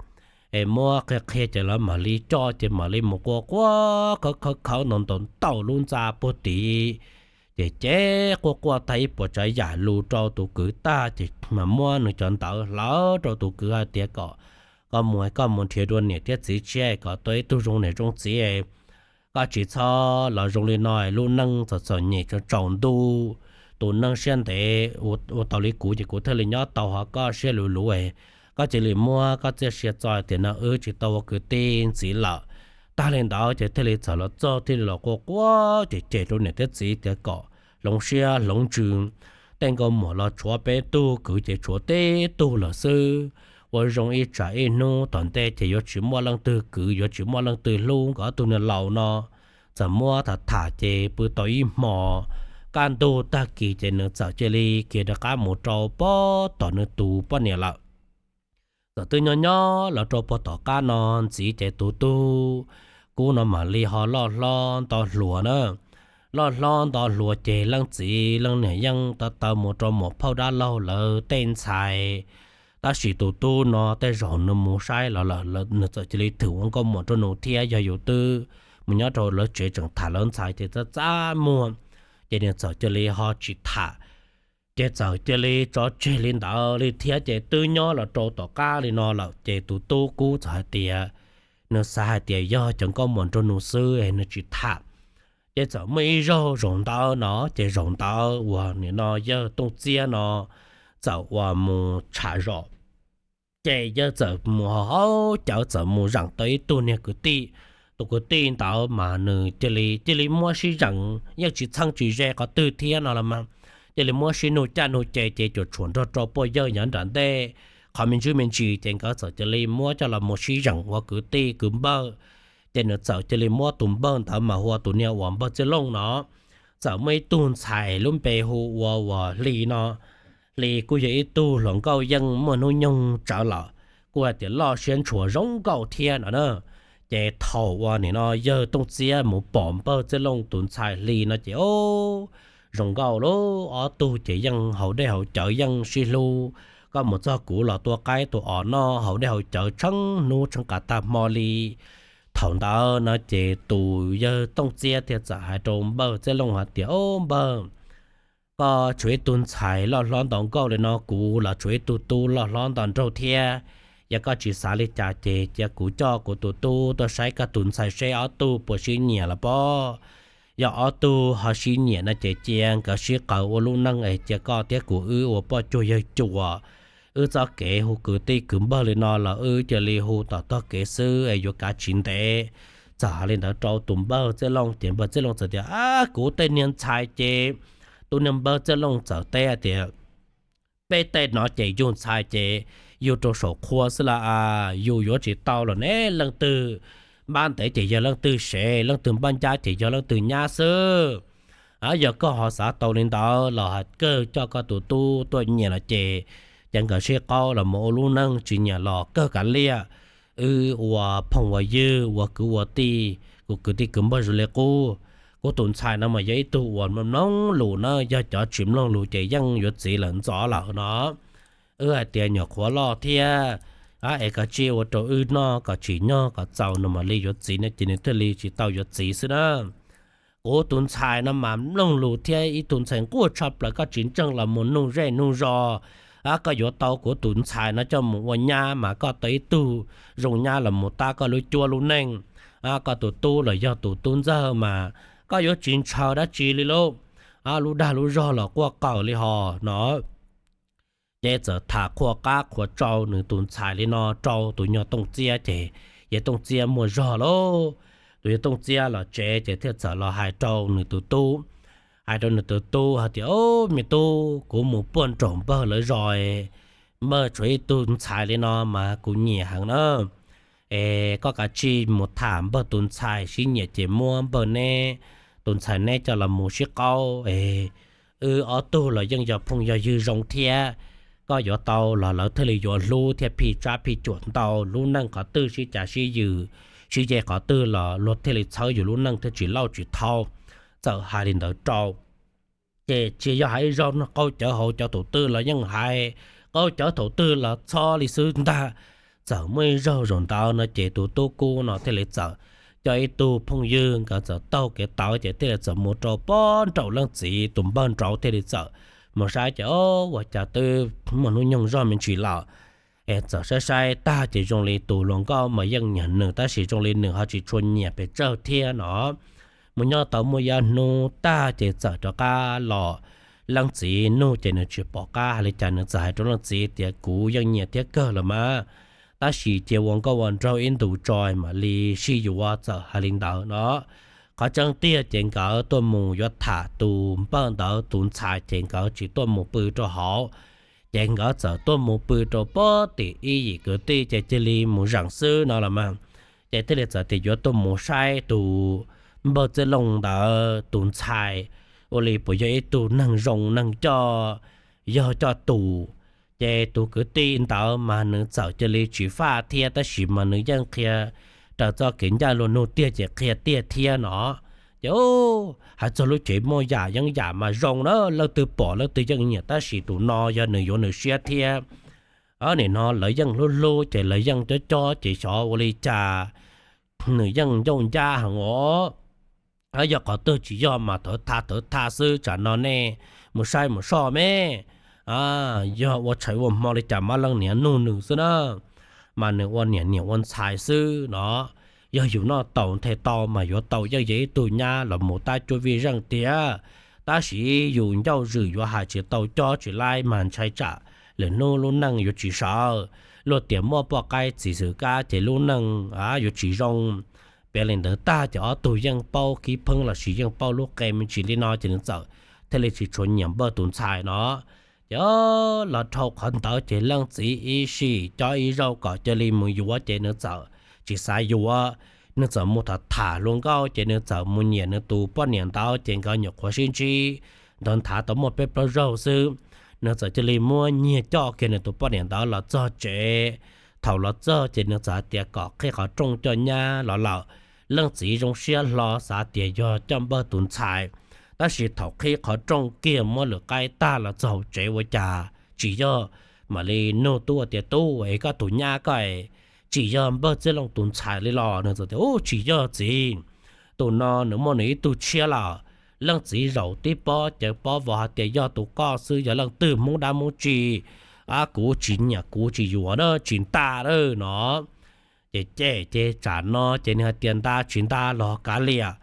Es muab qhia qhia ces lawv mam li coj, ces mam li mus quaj quaj khawb khawb khawb ntaus ntaus ntaus lub ntxa puag tid. Ces ces quaj quaj tag ib puas tsav yam lus rau tus kwv tag ces mam muab nws cov ntawv hlawv rau tus kwv hais tias, kom koj mus, koj mus nrhiav dua niam thiab txiv tshiab kom tau ib tug zoo niam zoo txiv. Koj tsis txhob los zoo li no, lub neej txom txom nyem tsaus ntuj, tus neeg siab ntev ua tau li kuv ces kuv thiaj li nyob tau, ho koj siab luv luv, koj cia li muab koj txiaj sia txo tias no wb tsis tau ua kwv tij ntxiv lawm. Tag li ntawd ces thiaj li txawm los txog thiaj li los quaj quaj cem cem rau niam thiab txiv tias kom hloov siab hloov ntsws. Tej nkauj muam los tshuav peb tug, kwv ces tshuav tib tug lawm xwb. Ua zoo ib tsam ib hnub tom ntej ces yuav tsis muaj leej twg kwv, yuav tsis muaj leej twg hlub nkawd ob tug niag laus no. Txawm muab tham tham ces pw tau ib hmo, kaj ntug tag kis ces nws txawm cia li khiav rov qab mus rau pem tom nws tus poj niam lawm. Txawm twb nyob nyob los rau puag tom qab no ntxiv ces tus tub Kub no mam li ho loj hlob nto hluas na. Loj hlob nto hluas ces leej txiv leej niam yeej tau tau mus rau muam phauj dab laug lawv tej ntxhais. Tab sis tus tub no tej zaum nws mus saib los lawm, nws txawm cia li thwm ua nkauj muam rau nws thiab, yog yus twb mus nyob rau lawv tsev tseem tham lawv ntxhais ces txaj txaj muag, ces nws txawm cia li ho tsis tham. Ces txawm cia li tso tseg li ntawd li thiab. Ces twb nyob los rau tom qab li no lawm ces tus tub Kub txawm hais tias, nws xav hais tias yog cov nkauj muam nrog nws xwb es nws tsis tham. Ces txawm muaj ib zaug zaum ntawd no, ces zaum ntawd uas nim no yawg Tooj Txiab no txawm uas mus tsham zos, ces yawg txawm mus haus cawv, txawm mus zeem tau ib tug niag kwv tij. Tus kwv tij ntawd mas nws cia li, cia li muab sib zeem, yeej tsis txheeb tsis ze qhov twg thiab no los mas, cia li muab sib nug caj nug ces, ces cuam tshuam nrog rau poj yawg nyob nram ntej. Qhov me ntsis me ntsis ces nkawd txawm cia li muab coj los mus sib zeem ua kwv tij kwv npawg. Ces nws txawm cia li muab tus npawg ntawd mas hu ua tus niag uas npawg Txiaj Looj no. Txawm muaj ib tug ntxhais lub npe hu ua uas Hli no. Hli kuj yog ib tug hluas nkauj yeej muaj hnub nyoog tsawv lawm, kuj hais tias loj siab ntshua zoo nkauj thiab no na. Ces thaum uas nim no yawg Tooj Txiab mus pom npawg Txiaj Looj tus ntxhais Hli no ces, o, zoo nkauj lauj, ob tug ces yeej haus dej haus cawv yeej sib hlub. Koj mus txog kuv los tua qaib tua os noj, haus dej haus cawv tsheej hnub tsheej qas tag hmo li. Thaum ntawd no ces tus yawg Tooj Txiab thiaj txawm hais rau npawg Txiaj Looj hais tias, o, npawg, koj tshuav ib tug ntxhais loj hlob nto nkauj li no, kuv los tshuav ib tug tub loj hlob nto nraug thiab. Yog koj tsis xav li cas ces cia kuv coj kuv tus tub tuaj saib koj tus ntxhais seb ob tug puas sib nyiam los pob. Yog ob tug ho sib nyiam no ces cia nkawd sib qawm ua lub neej es cia koj thiab kuv wb ua poj cuag yawg cuas, wb txoj kev hu kwv tij kwv npawg li no los wb cia li hu tom tog kev xwb es yuav kav tsis ntev. Txawm hais li ntawd rau tus npawg Txiaj Looj ces npawg Txiaj Looj txawm tias, a, kuv tej niag ntxhais ces, tus niag npawg Txiaj Looj txawm teb hais tias, peb tej no ces yug ntxhais ces yug rau saum qhua xwb las, yus yuav tsis tau los ne, leej twg npab ntev ces yog leej twg sev, leej twg npab ncab ces yog leej twg nyab xwb. Yog koj ho xav tau li ntawd los hais kawg coj koj tus tub tuaj nyiam los ces, ces nkawd sib qawm los mus ua lub neej, tsis nyiam los kawg kav liam. Wb ua phooj ua ywg, ua kwv ua tij, kuv kwv tij kwv npawg zoo li qub. Kuv tus ntxhais no mas yog ib tug uas mloog lus na, yog cov tsis mloog lus ces yeej yuav txiv lawm ntxov lawm no. Wb hais tias nyuam qhuav loj thiab, es koj cia ua rau wb noj kom tsim nyog kom txaus no mam li yuav txiv no ces nws thiaj li tsis tau yuav txiv xwb na. Kuv tus ntxhais no mas mloog lus thiab ib tug ntxhais nquag tshaj plaws, koj tsis ntseeg los mus nug zej nug zos. Koj yuav tau kuv tus ntxhais no coj mus ua nyab mas koj tau ib tug zoo nyab los mus tab koj lub cuab lub neej. Koj tus tub los yog tus tub ntxawg mas koj yuav tsis ntshaw dab tsi li lauj. Lub dag lub zog los quaj qawm li hos no. Ces txawm tham qhuas qab qhuas tsau nws tus ntxhais li no rau tus yawg Tooj Txiab ces yawg Tooj Txiab muaj zog lauj. Tus yawg Tooj Txiab los tsev ces thiaj txawm los hais rau nws tus tub, hais rau nws tus tub hais tias, Ob, me tub, kuv mus puag nraum npawg lawv zos, npawg tshuav ib tug ntxhais li no mas kuv nyiam heev na. Es koj kav tsij mus tham npawg tus ntxhais, sib nyiam ces muab npawg neb tus ntxhais neb coj los mus sib qaub es wb ob tug los yeej yog phooj yog ywg zoo thiab. Koj yuav tau los lawv thiaj li yuav hlub thiab phij tsab phij cuam ntau, lub neej qhov twg sib cav sib yws, sib ce qhov twg los luag thiaj li txhawb yus lub neej thiaj tsis lauj tsis thau. Txawm hais li ntawd rau ces tsis yog hais ib zaug no, qaug cawv hauv cov thaum twg los yeej hais, qaug cawv thaum twg los txhob li xwb ntag. Txawm muaj ib zaug zaum ntawd no ces tus tub kub no thiaj li txawm coj ib tug phooj ywg nkawd txawm taug kev tawv ces thiaj li txawm mus rau pob nraum leej txiv tus npawg nraud thiaj li txawm mus saib ces, Ob, ua cas twb muaj hnub nyoog zog me ntsis lawm. Es txawm saib saib tag ces zoo li tus hluas nkauj mas yeej nyiam nws tab sis zoo li nws ho tsis tshua nyiam pes tsawg thiab no. Mus nyob tau muaj ib hnub tag ces txawm rov qab los, leej txiv nug ces nws tsis pom qab hais li cas, nws txawm hais rau leej txiv tias, Kuv yeej nyiam thiab kawg los mas, tab sis cia ua nkauj ua nraug ib ntus tso mam li sib yuav. Txawm hais li ntawd no, qhov tseeb tiag ces nkawd tuaj mus yuav tham tus npawg ntawd tus ntxhais ces nkawd tsis tuaj mus pw rau hauv, ces nkawd txawm tuaj mus pw rau pob tim ib yim kwv tij ces cia li mus zeem xwb no los mas. Ces thiaj li txawm tias yuav tuaj mus saib tus npawg Txhiaj Looj ntawd tus ntxhais ua li puas yog ib tug neeg zoo neeg coj, yog coj tus. Ces tus kwv tij ntawd mas nws txawm cia li tsis faj thiab tab sis mas nws yeej qhia raws txoj kev ncaj luag nug tiag ces qhia tiag thiab no. Ces hais txog lub cev muaj yam yeeb yam mas zoo na, leej twg pom leej twg yeej nyiam tab sis tus no yog nws yuav nws siab thiab. Nim no lawv yeej hlub hlub ces lawv yeej cob cob ces xyov ua li cas nws yeej ncauj ncab heev os. Yog qhov twg tsis yog mas thawv tha thawv tha xwb, tsam no nej mus saib mus soj me, yog ua tshais ua hmo li cas mam leej niam nug nws xwb na, mas nws ua niam niam ua ntxhais xwb no. Yog yus noj tau nthe tau mas yuav tau yeej yog ib tug nyab los mus tab cuab vij zeej tiag, tab sis yus ncauj zwm yuav hais tsis tau cob tsis laib mas ntshai tsam lwm hnub lub neej yuav tsis sawv. Luag tias muaj poj qaib txiv xwm kab ces lub neej yuav tsis zoo. Piav li ntawd tag ces ob tug yeej paub kib pheeb los sis yeej paub lub qe me ntsis li no ces nws txawm thiaj li tsis tshua nyiam npawg tus ntxhais no. Ces los dhau qhov ntawd ces leej txiv ib sim cob ib zaug kom cia li mus yuav ces nws txawm tsis xav yuav. Nws txawm mus tham tham hluas nkauj ces nws txawm mus nyiam nws tus poj niam ntawd ces nkawd nyuam qhuav sib ntsib nrog nthav tau muaj peb plaub zaug xwb. Nws txawm cia li muab nyiag coj kiag nws tus poj niam ntawd los txog tsev. Thaum los txog ces nws txawm hais tias kom qhib qhov rooj coj nyab los lawm. Leej txiv zoo siab hlo xav tias yog coj npawg tus ntxhais, tab sis thaum qhib qhov rooj kiag muab lwm qaib tag los txog hauv tsev ua cas tsis yog. Mam li nug tub tias, Tub, es koj tus nyab koj tsis yog npawg Txhiaj Looj tus ntxhais li los? Nws txawm tias, Ub, tsis yog txiv, tus no nws muaj nws ib tug tshiab lawm. Leej txiv zaum tib pob caws pob vos hais tias yog tus koj xwb, yog leej twg hmoob dab hmoob tsi, kuv tsis nyiam kuv tsis yuav na, tsis nta na no. Ces cem ces tsam no ces nws hais tias, Nta tsis nta los kav liam,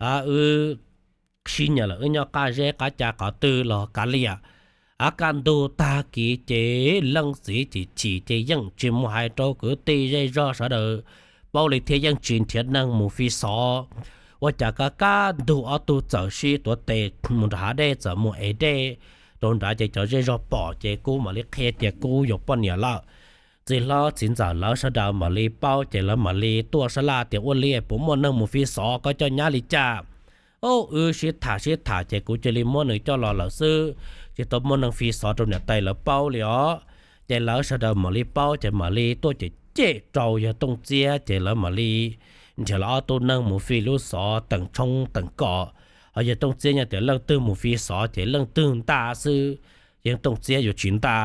wb sib nyiam lawm wb nyob qab zeb qab ca qhov twg los kav liam. Kaj ntug tag kis ces leej txiv chim chim ces yeej tsis mus hais rau kwv tij zej zog sawv daws paub li thiab yeej tsis nrhiav neeg mus fi xov. Ua cas kaj kaj ntug ob tug txawm sib tuav tes mus nram hav dej, txawm mus ev dej rau nrad ces cov zej zog pom ces kuj mam li qhia tias kuj yuav poj niam lawm. Txiv hlob txiv ntxawm lawv sawv daws mam li paub ces lawv mam li tuaj sab laj tias, Ua li puas muaj neeg mus fi xov koj coj nyab li cas? Wb sib tham sib tham ces kuv cia li muab nws coj los lawm xwb, tsis tau muaj neeg fi xov rau niam tais lawv paub li os. Ces lawv sawv daws mam li paub ces mam li tuaj cem cem rau yawg Tooj Txiab ces lawv mam li nrhiav lawv ob tug neeg mus fi lub xov teem tshoob teem kos. Ho yawg Tooj Txiab nyob tias leej twg mus fi xov ces leej twg nta xwb, yawg Tooj Txiab yuav tsis nta.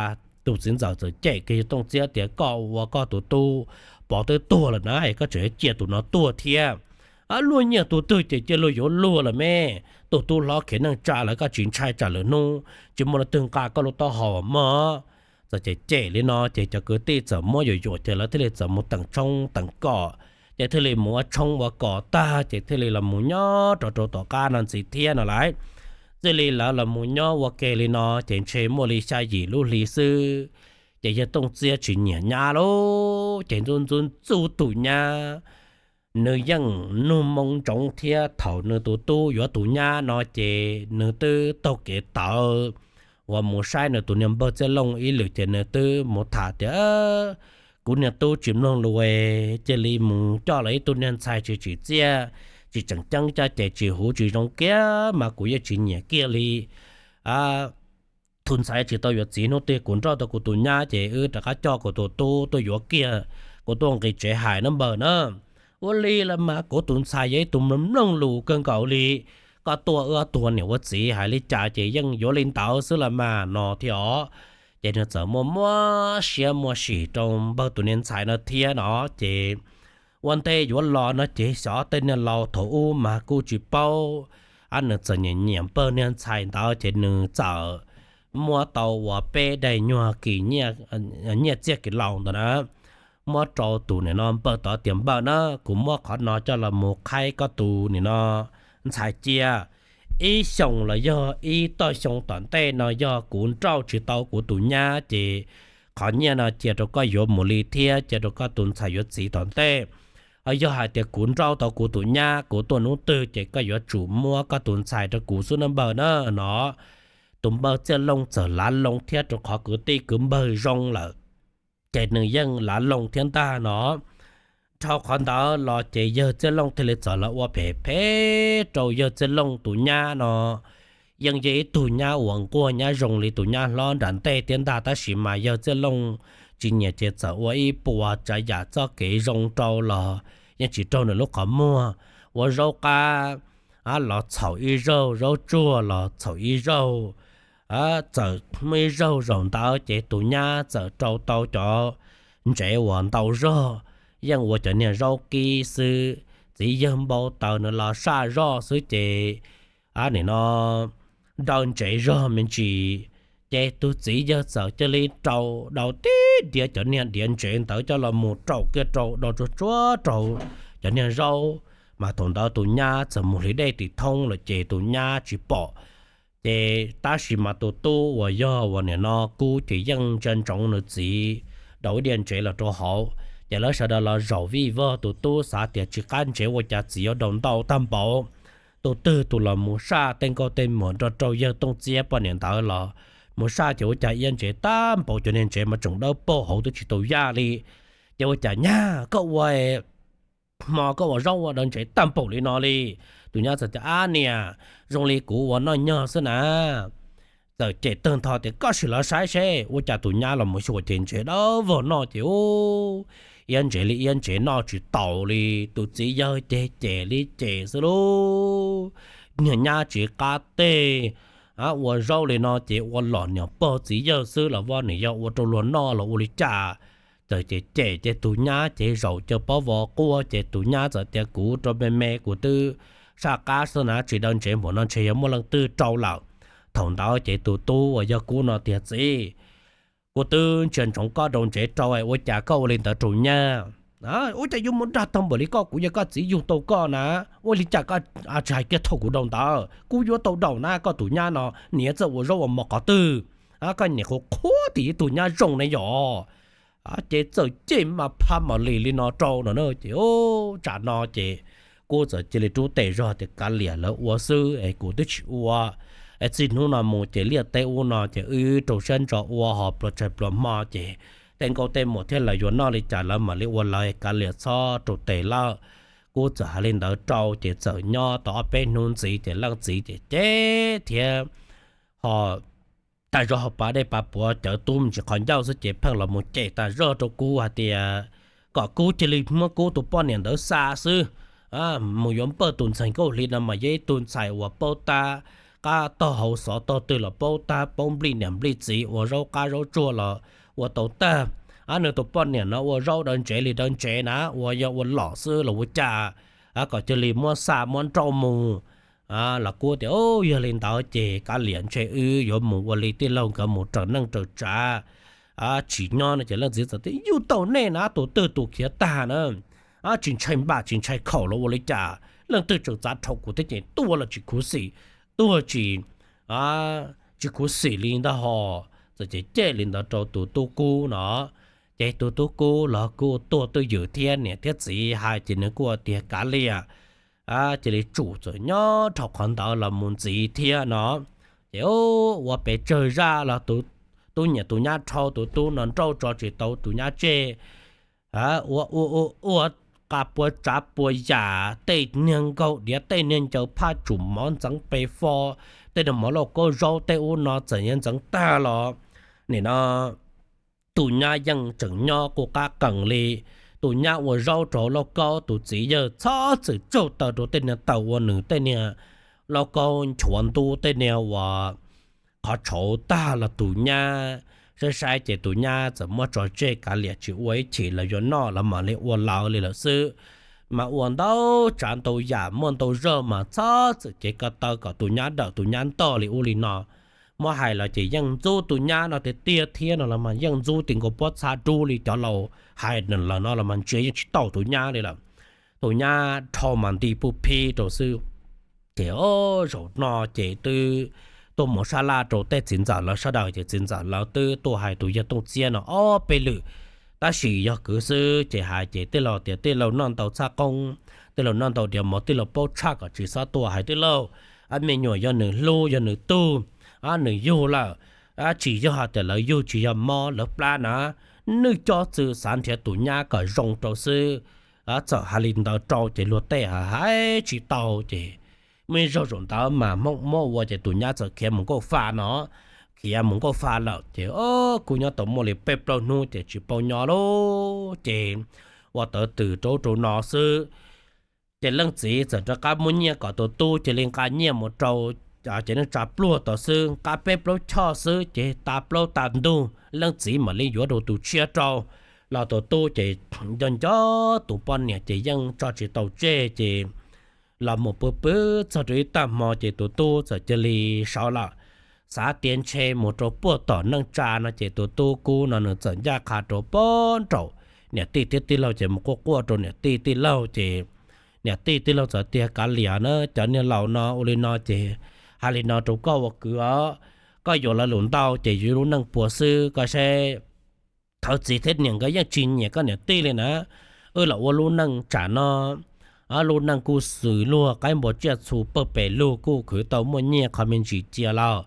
Tus txiv ntxawm txawm cem kiag yawg Tooj Txiab tias, Koj ua koj tus tub Pov twb tuag lawm na, koj tseem cia tus no tuag thiab. Luag nyiaj tus twg ces cia luag yuav luag lawm me. Tus tub hlob khiav neej tsa lawm, koj tsis ntshai tsam lwm hnub tsis muaj leej twg nqa koj lub taub hau mog. Txawm cem cem li no ces cov kwv tij txawm muab yuam yuam ces lawv thiaj li txawm mus teem tshoob teem kos, ces thiaj li mus ua tshoob ua kos tag ces thiaj li los mus nyob rau rau tom qab no ntxiv thiab no lauj. Txij li lawv los mus nyob ua ke li no ces ntshe muaj li xya yim lub hli xwb, ces yawg Tooj Txiab tsis nyiam nyab lauj, ces ntxub ntxub ntxub tus nyab. Nws yeej nug moo ntsoov thiab, thaum nws tus tub yuav tus nyab no ces nws twb taug kev tawv uas mus saib nws tus niag npawg Txiaj Looj ib lwm ces nws twb mus tham tias, Kuv niag tub tsis mloog lus, cia li mus coj los ib tug niag ntxhais tsis tsim txiaj, tsis tseem ceeb, coj ces tsis huv tsis zoo kiag mas kuv yeej tsis nyiam kiag li. Tus ntxhais tsis tau yuav txiv, hnub twg kuv nrauj tau kuv tus nyab ces wb rov qab coj kuv tus tub tuaj yuav kiag, kuv tuaj nqis tsev hais na npawg na. Ua li los mas kuv tus ntxhais yog ib tug mloog lus kawg nkaus li, koj tuaj wb ob tug ua niam ua txiv hais li cas ces yeej yuav li ntawd xwb los mas no thiab os. Ces nws txawm muaj muab siab muaj sim rau npawg tus niag ntxhais no thiab no ces ua ntej yuav los no ces xyov tej niag laus thaum ub mas kuj tsis paub, nws txawm nyiam nyiam npawg niag ntxhais ntawd ces nws txawm muab tau uas peb daim nyuag kis nyiaj txiaj kis laus ntawd na, muab rau tus nim no npawg tod tias, Npawg na, kuv muab qhov no coj los mus qhaib koj tus nim no ntxhais cia. Ib xyoos los yog ib tog xyoo tom ntej no yog kuv nrauj tsis tau kuv tus nyab ces qhov nyiaj no cia rau koj yuav mus li thiab cia rau koj tus ntxhais yuav txiv tom ntej. Ho yog hais tias kuv nrauj tau kuv tus nyab, kuv tuaj hnub twg ces koj yuav tsum muab koj tus ntxhais rau kuv xwb na npawg na no. Tus npawg Txiaj Looj txawm lav loo thiab rau qhov kwv tij kwv npawg zoo lawm, ces nws yeej lav loo thiab ntag no. Dhau qhov ntawd los ces yawg Txiaj Looj thiaj li txawm los ua phem phem rau yawg Txiaj Looj tus nyab no. Yeej yog ib tug nyab uas nquag nyab zoo li tus nyab hlob nram ntej thiab ntag, tab sis mas yawg Txiaj Looj tsis nyiam ces txawm ua ib puas tsav yam txoj kev zoo rau los yeej tsis raug nws lub qhov muag. Ua zaub qab los txhaum ib zaug, zaub tsuag los txhaum ib zaug. Txawm muaj ib zaug zaum ntawd ces tus nyab txawm rau tau cov ntsev uas ntau zog, yeej ua cov niag zaub kib xwb. Txiv yawg npau taws nws los saj zoj xwb ces nim no daw ntsev zog me ntsis, ces tus txiv yawg txawm cia li rau dau tib diav cov niag diav ntsev ntawd coj los mus rau kiag rau dau tsuag tsuag rau cov niag zaub. Mas thaum ntawd tus nyab txawm mus hliv dej tim thoob lawm ces tus nyab tsis pom. Ces tab sis mas tus tub uas yog uas nim no Kub ces yeej ntsia ntsoov nws txiv dau ib diav ntsev los rau hauv. Ces lawv sawv daws los zaum vij vog, tus tub xav tias tsis qab ntsev ua cas txiv yuav dau ntau tag npaum. Tus twg tus los mus saj tej nkauj tej muam nrog rau yawg Tooj Txiab poj niam ntawd los mus saj ces ua cas iab ntsev tag npaum, cov niag ntsev mas tseem dawb paug hauv twb tsis tau yaj li. Ces ua cas nyab koj ua hmo koj ua zaub ua dau ntsev tag npaum li no li? Tus nyab txawm tias, Ab niam, zoo li kuv ua noj nyog xwb na. Txawm cem tawg ntho tias, Koj sim los saib seb. Ua cas tus nyab los mus xyuas ces ntsev dawb vog noj ces ub, iab ntsev li iab ntsev noj tsis taus li. Tus txiv yawg ces cem li cem xwb lauj. Niag nyab tsis qab teg, ua zaub li no ces ua lom niam pog txiv yawg xwb los vaj, niam yog ua rau luag noj los ua li cas. Txawm cem cem ces tus nyab ces zaum caw pob vov quaj ces tus nyab txawm tias, Kuv rau me me kuv twb saj qab xwb na, tsis dau ntsev npaum no ntshe yog muaj leej twg rau lawm. Thaum ntawd ces tus tub uas yog Kub no tias, Txiv, kuv twb ntsia ntsoov koj dau ntsev rau, ua cas koj ua li ntawd rau nyab? Ua cas yuav mus dag tag npaum li koj, kuv yog koj txiv yug tau koj na, ua li cas koj tsis hais kiag thaum kuv dau ntawd? Kuv yuav tau dau na, koj tus nyab no niam txawj ua zaub ua mov qhov twg? Koj niam qhuav qhuav tim ib tug nyab zoo ne yom. Ces txawm cem mas phaj mam li li no rau no ces tsam no ces Kub txawm cia li rub tes zog tias, Kav liam lawv ua xwb es kuv twb tsis ua. Txij hnub no mus ces liaj teb ub no ces wb rau siab ntso ua ho pluas tshais pluas hmo ces tej nkauj tej muam thiab lawv yuav noj li cas lawv mam li ua lawv, kav liam txhob rau tes lawm. Kub txawm hais li ntawd rau ces txawm nyob tau ob peb hnub ntxiv ces leej txiv ces cem thiab ho tag zog ho pas dej pas puav cawv tub me ntsis qhov ncauj xwb ces pheej los mus cem tas zog rau Kub hais tias kom Kub cia li muab Kub tus poj niam ntawd xa xwb. Mus yuav npawg tus ntxhais Nkauj Hli no mas yog ib tug ntxhais uas paub tab qab tog hauv xov tog twg los paub tag, paub nplij niam nplij txiv, ua zaub qab zaub tsuag los ua tau tag. Ab, nws tus poj niam no ua zaub dawb ntsev li dawb ntsev na, ua yog ua lom xwb los ua cas, ab, kom cia li muab xa muab nrauj mus. Los kuj tias, Yog li ntawd ces kav liam, ntshe wb yuav mus ua li tij laug nkawd mus raws neej raws tsav, tsis nyob no. Ces leej txiv txawm tias, Yug tau nej na, tus twg tus khiav tag na, tsis ntshai npam tsis ntshai khaum los ua li cas? Leej twg tseem txav rhau kuv thiab ces tuag los tsis khuv xim, tuag tsis, tsis khuv xim li ntag hos. Txawm ces cem li ntawd rau tus tub kub no. Ces tus tub kub los kuj tuag twj ywm thiab, niam thiab txiv hais ces nws kuj tias kav liam, cia li tsum txawm nyob rau qhov ntawd los mus ntxiv thiab no. Ces ua pes tsawg zaj los tus tub nyiam tus nyab dhau, tus tub no nrauj tso tsis tau tus nyab tseg. Ua ua ua ua, qa pua tsav pua yam, tej niag nkaug diav, tej niag ncaws phaj, tsum mov ntxeev pes fo, tej niag mov lauj kaub zaub tej ub no txawm yuav ntxeev tag los nim no tus nyab yeej tseem nyob quj qab qees li. Tus nyab ua zaub rau lauj kaub, tus txiv yawg txhob txwm tsaug taw rau tej niag taws ua nws tej niag lauj kaub nchuav ntub, tej niag uas qhov tshauv tag los tus nyab saib saib ces tus nyab txawm muab tso tseg, kav liam tsis ua ib chim, lawv yuav noj los mam li ua lawv li lawm xwb. Mas ua ntau tsav ntau yam, muaj ntau zaug mas txhob txwm cev ko taw kom tus nyab dawm tus nyab ntog li ub li no. Muab hais los ces yeej ntxub tus nyab no tiag tiag thiab no los mas yeej ntxub ti nkaus pob txha dub li cov laus hais lawm no los mas ntsia yeej tsis tau tus nyab li lawm. Tus nyab dhau mas nti puj phib rau xwb. Ces o, zaum no ces twb tuaj mus sab laj rau tej txiv ntxawm lawv sawv daws, ces txiv ntxawm lawv twb tuaj hais tus yawg Tooj Txiab no ob peb lwm, tab sis yog kwv xwb ces hais ces tij laug tias tij laug noj ntau txhaj qoob, tij laug noj ntau diav mov, tij laug paub tshaj kom tsis txhob tuaj hais tij laug. Ab, me nyuam yog nws hlub yog nws tug, ab, nws yug lawm, ab, tsis yog hais tias lawv yug tsis yog mob lawv plab na, nwj cob txwm xav nrhiav tus nyab kom zoo rau xwb. Ab, txawm hais li ntawd rau ces luag tej hais tsis tau ces muaj ib zaug zaum ntawd mas Hmoob muab ua ces tus nyab txawm khiav mus nkauj fa no, khiav mus nkauj fa lawm ces o, kuj nyob tau muaj li peb plaub hnub ces tsis paub nyob lawm ces ua tawv twm rau ub rau no xwb. Ces leej txiv txawm rov qab muab nyiaj kom tus tub cia li nqa nyiaj mus rau, ces neej tsa pluag tod xwb, nqa peb plaub choj xwb ces tas plaub tas ntug leej txiv mam li yuav rau tus tshiab rau. Los tus tub ces nco nco tus poj niam ces yeej tso tsis tau tseg ces los mus pw pw txog rau ib tag hmo ces tus tub txawm cia li sawv lawm, xav tias ntshe mus rau puag tom neej tsa no ces tus tub kub no nws txawm ncaj qha rau puag nraum niam tij thiab tij laug ces mus quaj quaj rau niam tij tij laug ces niam tij tij laug txawm tias kav liam na, cov niag laus no ua li no ces hais li no rau koj ua kwv os, koj yuav lawv lus ntau ces yuav lub neej puas xwb, koj saib thawv txiv thiab niam nkawd yeej tsis nyiam koj niam tij li na. Wb los ua lub neej tsam no, lub neej kuj xws luag, qaib npua tsiaj txhu pawg pes lug, kuj khwv tau muaj nyiaj qho me ntsis cia lawm,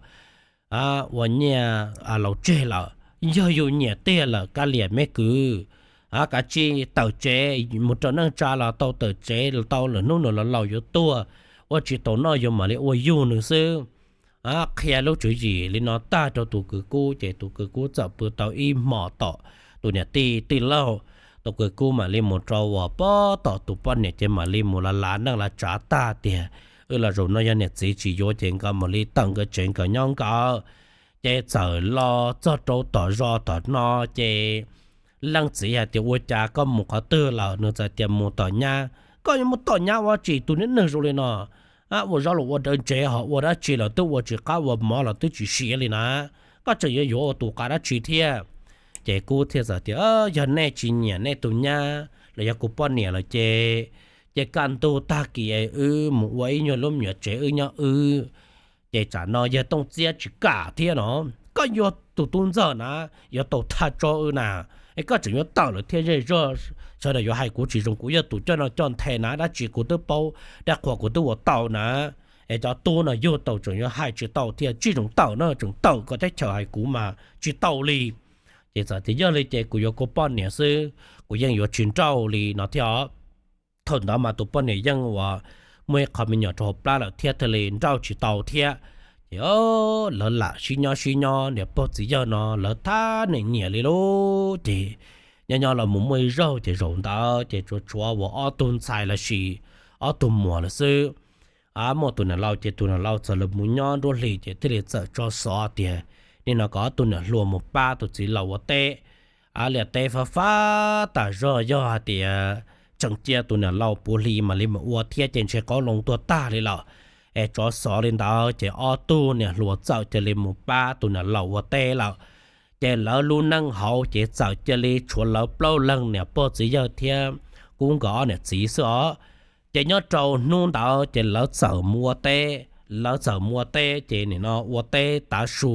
ua nyiaj laus tseg lawm. Yog yus nyiam tiag lawm kav liam me kwv, kav tsij tawm tsev mus rau neej tsa los tau, tawm tsev los tau, lwm hnub nws los laus yuav tuag, ua tsis tau noj yuav mam li ua yug nws xwb. Qhia lub tswv yim li no tag rau tus kwv kub ces tus kwv kub txawm pw tau ib hmos tom tus niam tij tij laug. Tus kwv kub mam li mus rau uas pab tom tus poj niam ces mam li mus lav lav neej lav tsav tag tias, wb los zaum no yog niam txiv tsis yuav ces nkawd mam li tawm nkawd tsev nkawd nyob nkawd. Ces txawm los txog rau tom zos tom no ces leej txiv hais tias, ua cas koj mus qhov twg lawm? Nws txawm tias, mus tom nyab. Koj yuav mus tom nyab ua tsi? Tus niag neeg zoo li no, ua zaub los ua dawb ntsev, ho ua dab tsi los twb ua tsis qab, ua mov los twb tsis siav li na, koj tseem yuav yuav ua tus qab dab tsi thiab? Ces kuv thiaj txawm tias, yog nej tsis nyiam nej tus nyab los yog kuv poj niam lawm ces, ces kaj ntug tag kis es wb mus ua ib nyuag lub me nyuam tsev wb nyob wb. Ces tsam no yawg Tooj Txiab tsis kam thiab no, koj yuav tus tub ntxawg na, yuav tau thaj tso wb na, es koj tseem yuav tawm lawm thiab zej zog, sawv daws yuav hais kuv tsis zoo, kuv yog tus coj noj coj nthe na, dab tsi kuv twb paub, dab qhuas kuv twb ua tau na. Es cov tub no yug tau tseem yuav hais tsis tau thiab, tsis zoo tawm no, tseem tawm kom teb chaws hais kuv mas tsis tau li. Ces txawm tias, yog li ces kuv yuav kuv poj niam xwb, kuv yeej yuav tsis nrauj li no thiab. Thaum ntawd mas tus poj niam yeej uas muaj ib qho me nyuam rau hauv plab lawm thiab thiaj li nrauj tsis tau thiab. Ces lawv lam sib nyob sib nyob niam pog txiv yawg no lawv thab niam nyiam li lub ces nyob nyob los mus muaj ib zaug ces zaum ntawd ces tsuas tshuav uas ob tug ntxhais los sis ob tug muam lawm xwb. muaj tus niam laus ces tus niam laus txawm los mus nyob nruab hlis ces thiaj li txawm tso xov tias nim no kom ob tug niam hluas mus pab tus txiv laus ua teb. Liaj teb fab fab tas zog, yog hais tias tseem cia tus niam laus puv hli mam li mus ua thiab ces ntshe qoob loo tuag tag li lawm. Es tso xov li ntawd ces ob tug niam hluas txawm cia li mus pab tus niam laus ua teb lawm. Ces lawv lub neej hauv ces txawm cia li tshuav lawv plaub leeg niam pog txiv yawg thiab Kub nkawd ob niam txiv xwb os. Ces nyob rau hnub ntawd ces lawv txawm mus ua teb, lawv txawm mus ua teb ces nim no ua teb tav su,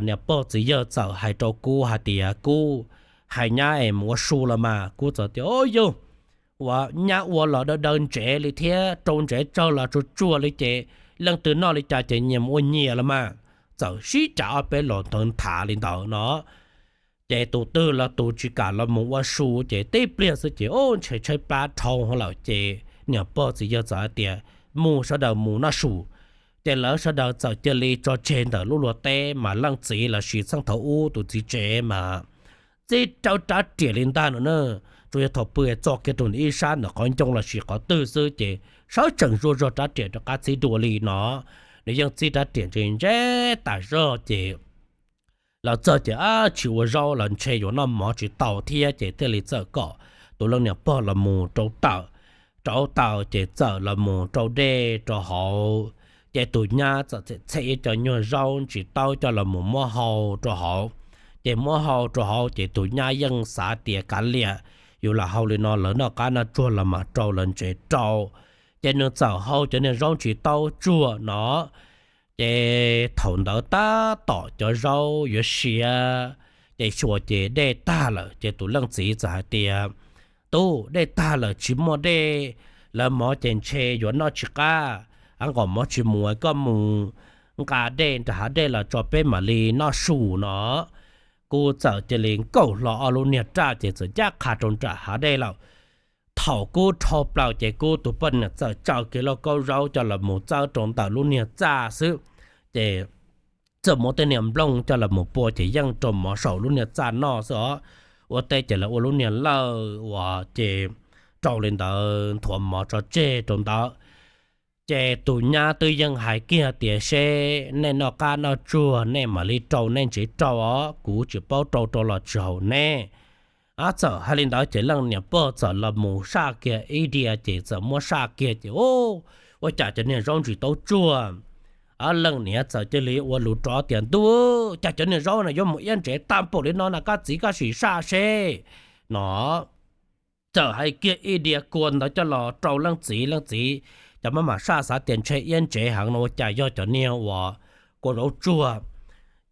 niam pog txiv yawg txawm hais rau Kub hais tias, Kub, hais nyab es mus ua su los mas. Kub txawm tias, Au yug, uas nyab ua los daw daw ntsev li thiab rau ntsev tsawg los tsuag tsuag li ces leej twg noj li cas ces nyias mus ua nyias los mas. Txawm sib cav ob peb los ntawd nthav li ntawd no. Ces tus twg los tus tsis kam los mus ua su ces tib pliag xwb ces, Au, ntshe tshaib plab dhau lawm. Ces niam pog txiv yawg txawm hais tias, Mus, sawv daws mus noj su. Ces lawv sawv daws txawm cia li tso tseg ntawm lub luag teb mas leej txiv los sis txheej thaum ub tus txiv tsev mas txib rawv rab riam li ntag no na. Tsuas yog thaum pw txog kiag rau ntawm ib sab ntawm qhov ncoo los sis qhov twg xwb ces sawv tsees zuaj zog rab riam rov qab txib dua li no. Nws yeej txib rab riam ntse ntse tas zog ces lawv txog ces, Ab, tsis ua zaub los ntshe yuav noj mov tsis tau thiab ces thiaj li txawm kom tus leej niam pog los mus rau taws. Rau taws ces txawm los mus rau dej rau hauv. Ces tus nyab txawm txhem ib co nyuag zaub ntsis taub coj los mus muab hau rau hauv. Ces muab hau rau hauv ces tus nyab yeej xav tias kav liam, yus lam hau li no lawv noj qab noj tsuag los mas rau lawv ntsev rau. Ces nws txawm hau cov niag zaub ntsis taub tsuag no. Ces thaum ntawd tab tom cov zaub yuav siav, ces xyuas ces dej tag lawm ces tus leej txiv txawm hais tias, Tub, dej tag lawm tsis muaj dej, lawv mov ces ntshe yuav noj tsis qab, av nqos mov tsis mus, koj mus nqa dej nram hav dej los tso peb mam li noj su no. Kuv txawm cia li nkaum hlo ob lub niag raj ces txawm ncaj qha rau nram hav dej lawm. Thaum kuv rho plaws ces kuv tus poj niam txawm tsaws kiag lauj kaub zaub coj los mus txawb rau ntawm lub niag txaj xwb, ces txawm muab tej niag nplooj coj los mus pua ces yeej rau mov saum lub niag txaj noj xwb os. Ua teb ces lawv ua lub niag lawj uas ces rau li ntawd nthuav mov tso tseg rau ntawd. Ces tus nyab twb yeej hais kiag tias, Seb nej noj qab noj tsuag nej mam li rau nej ntsev rau os, kuv tsis paub rau rau los tsis haum nej. Ab, txawm hais li ntawd ces leej niam pog txawm los mus saj kiag ib diav ces txawm muab saj kiag ces, Ua cas cov niag zaub ntsis taub tsuag? Ab, leej niam txawm cia li ua lus rov tias, Ntuj, cas cov niag zaub no yuav mus iab ntsev tag npaum li no na, koj txiv koj sim saj seb no. Txawm hais kiag ib diav kua ntawd coj los rau leej txiv, leej txiv cov maj mam saj xav tias ntshe iab ntsev heev no ua cas yog cov niag uas kua zaub tsuag.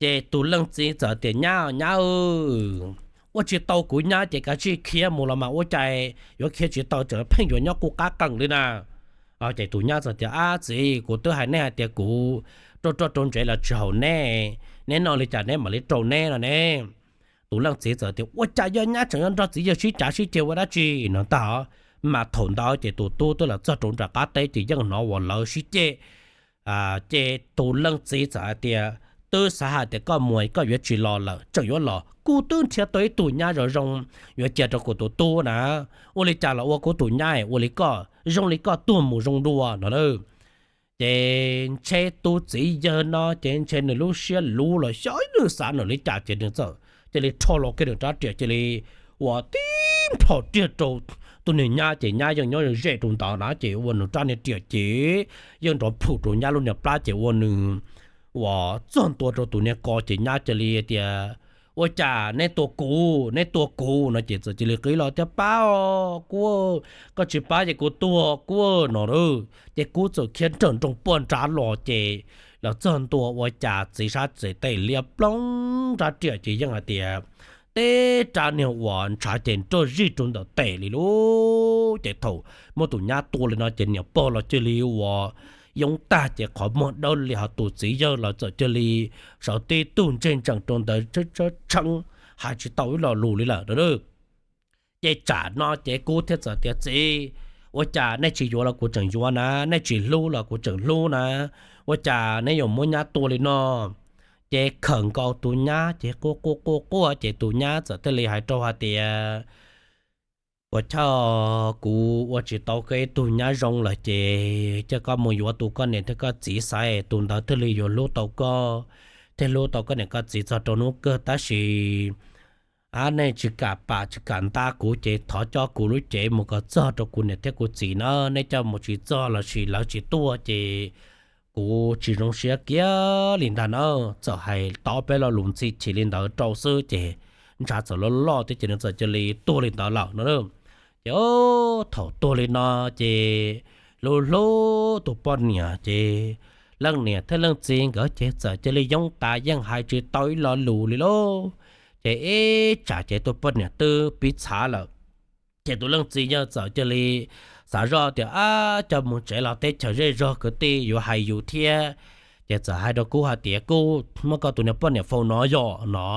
Ces tus leej txiv txawm tias, Nyab, nyab, ua tsis tau kuv nyab ces kav tsij khiav mus los mas ua cas yuav khiav tsis tau, tseem pheej yuav nyob qub qab qees li na. Ces tus nyab txawm tias, Ab txiv, kuv twb hais nej hais tias kuv rau roj rau ntsev los tsis haum nej, neb noj li cas neb mam li rau neb no ne. Tus leej txiv txawm tias, Ua cas yog nyab tseem yuav nrog txiv yawg sib cav sib ceg ua dab tsi no ntag? Mas thaum ntawd ces tus tub twb los txog rau nram qab teb ces yeej hnov uas lawv sib ceg. Ces tus leej txiv txawm hais tias, Twb xav hais tias koj mus koj yuav tsis los lawm, tseem yuav los, kuv twb nrhiav tau ib tug nyab zoo zoo yuav cia rau kuv tus tub na. Ua li cas los ua kuv tus nyab ua li koj, zoo li koj tuag mus zoo dua no. Ces ntshe tus txiv yawg no ces ntshe nws lub siab luv los xyov nws xav nws li cas ces nws txawm cia li rho los kiag nws rab riam cia li ua tib nplho riag rau tus niag nyab ces nyab yeej nyob ze rau ntawd na ces ua nws rab niag riam ces yeej nrov plhum rau nyab lub niag plab ces ua nws uas txog ntua rau tus niag ko ces nyab cia li tias, Ua cas neb tua kuv, neb tua kuv no ces txawm cia li qhib los tias, Pab os kuv, koj tsis pab ces kuv tuag kuv no. Ces kuv txawm khiav nrawm nroos puag nrad los ces los txog ntua ua cas txiv sab txiv tes liab ploog rab riam ces yeej hais tias teb rab niag uas ntshav ces nrog zij rau ntawm tes li lub. Ces thaum muab tus nyab tua li no ces niam pog los cia li uas yoob tag ces qhov muag dawb li, ho tus txiv yawg los txawm cia li sawv tib tug ntseg ntsees rau ntawd tshee, hais tsis tau ib lo lus li lawm. Ces tsam no ces kuv thiaj txawm tias, Txiv, ua cas nej tsis yuav los kuv tseem yuav na, nej tsis hlub los kuv tseem hlub na, ua cas neb yuav muab nyab tua li no? Ces khawm nkaus tus nyab ces quaj quaj quaj quaj ces tus nyab txawm thiaj li hais rau hais tias, Ua cas kuv ua tsis tau koj ib tug nyab zoo lawm ces cia koj mus yuav tus koj niam thiab koj txiv xaiv, tus ntawd thiaj li yuav hlub tau koj thiab hlub tau koj niam koj txiv txog rau hnub kawg. Tab sis nej tsis kam pam tsis kam nta kuv ces thov coj kuv lub cev mus kom txog rau kuv niam thiab kuv txiv na. Nej coj mus tsis txog lossis lawv tsis tuaj ces kuv tsis zoo siab kiag li ntag na. Txawm hais tau peb lo lus ntxhi chim li ntawd rau xwb ces ntshav txawm loj loj thiab ces nws txawm cia li tuag li ntawd lawm no. Ces thaum tuag li no ces hlub hlub tus poj niam ces leej niam thiab leej txiv nkawd ces txawm cia li yoob tas, yeej hais tsis tau ib lo lus li lauj. Ces ib tsam ces tus poj niam twb pib txhav lawm. Ces tus leej txiv yawg txawm cia li xav zoj tias, Ab, coj mus tsev los teb chaws zej zog kwv tij yuav hais yus thiab. Ces txawm hais rau Kub hais tias, Kub, muab koj tus niag poj niam faus no yog no.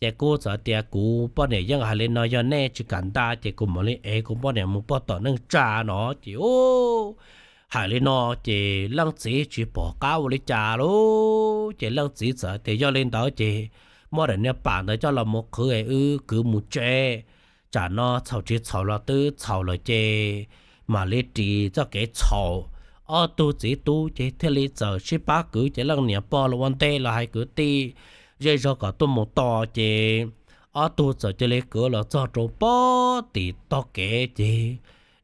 Ces Kub txawm tias, Kuv poj niam yeej hais li no, yog nej tsis kam nta ces kuv mam li ev kuv poj niam mus pog tom neej tsa no. Ces hais li no ces leej txiv tsis pom qab ua li cas lauj. Ces leej txiv txawm tias, Yog li ntawd ces muab daim niag pam ntawd coj los mus qhwv es wb kwv mus tsev. Tsam no txhaum tsis txhaum los twb txhaum lawm ces mam li ris txoj kev txhaum. Ob tug txiv tub ces thiaj li txawm sib pab kwv, ces leej niam pog los ua ntej los hais kwv tij zej zog kom tuaj mus tos. Ces ob tug txawm cia li kwv los txog rau pog tim tog kev ces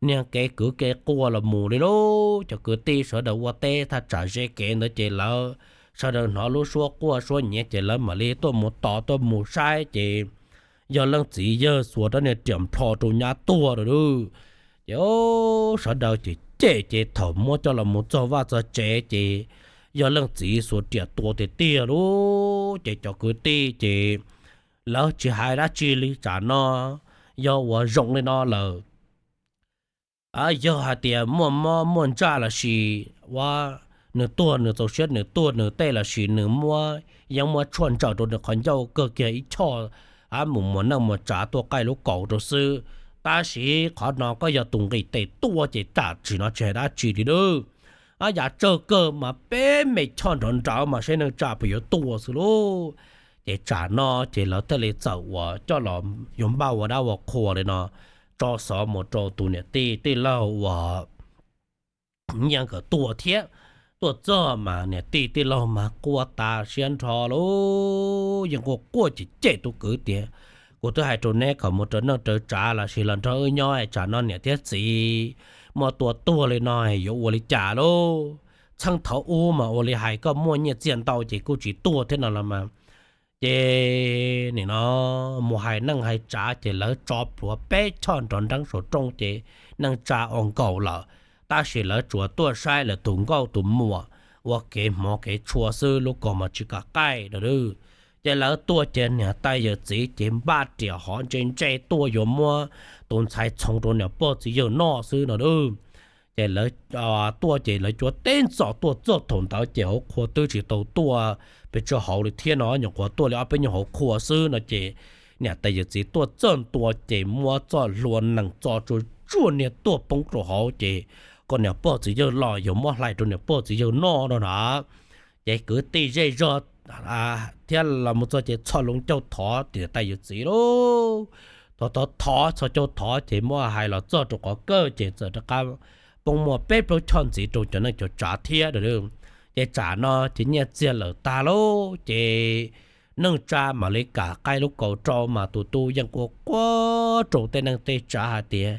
niag kev kwv kev quaj los mus li lauj. Cov kwv tij sawv daws ua teb thaj tsam ze kev ntawd ces lawv sawv daws hnov lub suab quaj suab nyiav ces lawv mam li tuaj mus tos tuaj mus saib ces yog leej txiv yawg xuas rab niag riam nplho rau nyab tuag lawm lauj. Ces sawv daws ces cem ces thaum muab coj los mus txog vaj txog tsev ces yog leej txiv xuas riam tua tiag tiag lauj. Ces cov kwv tij ces lawv tsis hais dab tsi li. Tsam no yog ua zoo li no lawm, yog hais tias muaj mob muaj ntsaj lossis ua nws tuag nws txaus siab nws tuag nws tej lossis nws muab yeeb muab tshuaj ntsaws rau nws qhov ncauj kawg kiag ib choj, ab, mus muas neej muas tsav tuaj qaij lub kaus rau xwb. Tab sis qhov no koj yog tus nqis tes tuaj ces tam sim no tsis hais dab tsi li lauj. Ab, yav tsawg kawg mas peb me choj nrov nrawv mas saib neej tsa puas yuav tuaj xwb lauj. Ces tsam no ces lawv thiaj li txawm uas coj los yuav npaj ua dab ua qhua li no, tso xov mus rau tus niam tij tij laug uas nyiaj nkawd tuaj thiab. Tuaj txog mas niam tij tij laug mas quaj tas siab nrho lauj, yeej quaj quaj cem cem tus kwv tias, Kuv twb hais rau neb kom mus raws neej raws tsav lossis los nrog wb nyob, tsam no niam thiab txiv muaj tua tuag li no yuav ua li cas lauj? Txheej thaum ub mas ua li hais koj muaj nyiaj txiag ntau ces kuj tsis tuaj thiab no los mas. Ces nim no mus hais neej hais tsav ces lawv tso plhuav peb choj nrov nreeb saum rooj ces neej tsa ua nkaus lawm. Tab sis lawv tsuas tuaj saib lawv tus nkauj tus muam ua kev hmov kev tshua xwb, lub kaus mas tsis kam qaij lawm. Ces lawv tuaj ces niam tais yawm txiv ces npaj riam hov ntse ntse tuaj yuav muab tus ntxhais txhoov rau niam pog txiv yawg noj xwb no. Ces lawv tuaj ces lawv cuav teb ntxov tuaj txog thaum ntawd ces hauv qhua twb tsis tau tuaj pes tsawg hauv li thiab no, nyuam qhuav tuaj li ob peb nyuag hauv qhua xwb no ces niam tais yawm txiv tuaj txog ntua ces muab txoj hlua nees txo tsuag tsuag niag tuag poob rau hauv ces kom niam pog txiv yawg los yuav muab hlais rau niam pog txiv yawg noj no na. Ces kwv tij zej zog thiab los mus txog ces txhos loo caug thov tim niam tais yawm txiv lauj. Thov thov thov txhos caug thov ces muab hais los txog rau qhov kawg ces txawm rov qab poob muaj peb plaub choj ntxiv rau cov neej cov tsav thiab. Ces tsam no ces nyiaj txiag lawm tag lauj ces neej tsa mam li kam qaij lub kaus rau mas tus tub yeej quaj quaj rau tej neej tej tsav hais tias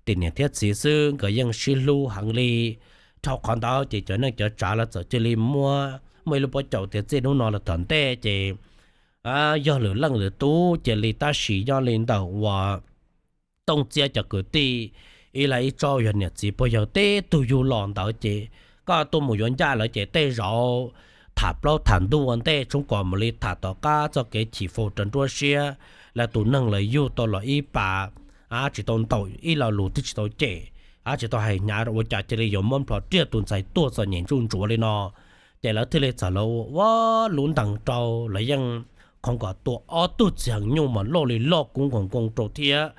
tim niam thiab txiv xwb nkawd yeej sib hlub heev li. Dhau qhov ntawd ces cov neej cov tsav lawv txawm cia li muab muaj ib lub pob caus tias txij hnub no lawm tom ntej ces yog lwm leej lwm tub cia li tab sis nyob li ntawm uas Tooj Txiab cov kwv tij ib leeg ib tsob yog niam txiv pog yawg tib tug yug los ntawd ces koj tuaj mus yuav ncaj lawv ces tej zaum tham plaub tham ntug ua ntej tshoob kos mam li tham tom qab txoj kev chim faus rau nruab siab. Lawv tus neeg lawv yug tau los ib pas, ab, tsis tau ntaus ib lo lus twb tsis tau cem, ab, tsis tau hais hnyav ua cas cia li yuav muab nplho riag tus ntxhais tuag txom nyem ntsuj ntsuav li no. Ces lawv thiaj li txawm los ua lub ntees rau, lawv yeej khoov kom tua ob tug txiv heev nyuj mas loj li loj kub nkoos nkoos rau thiab.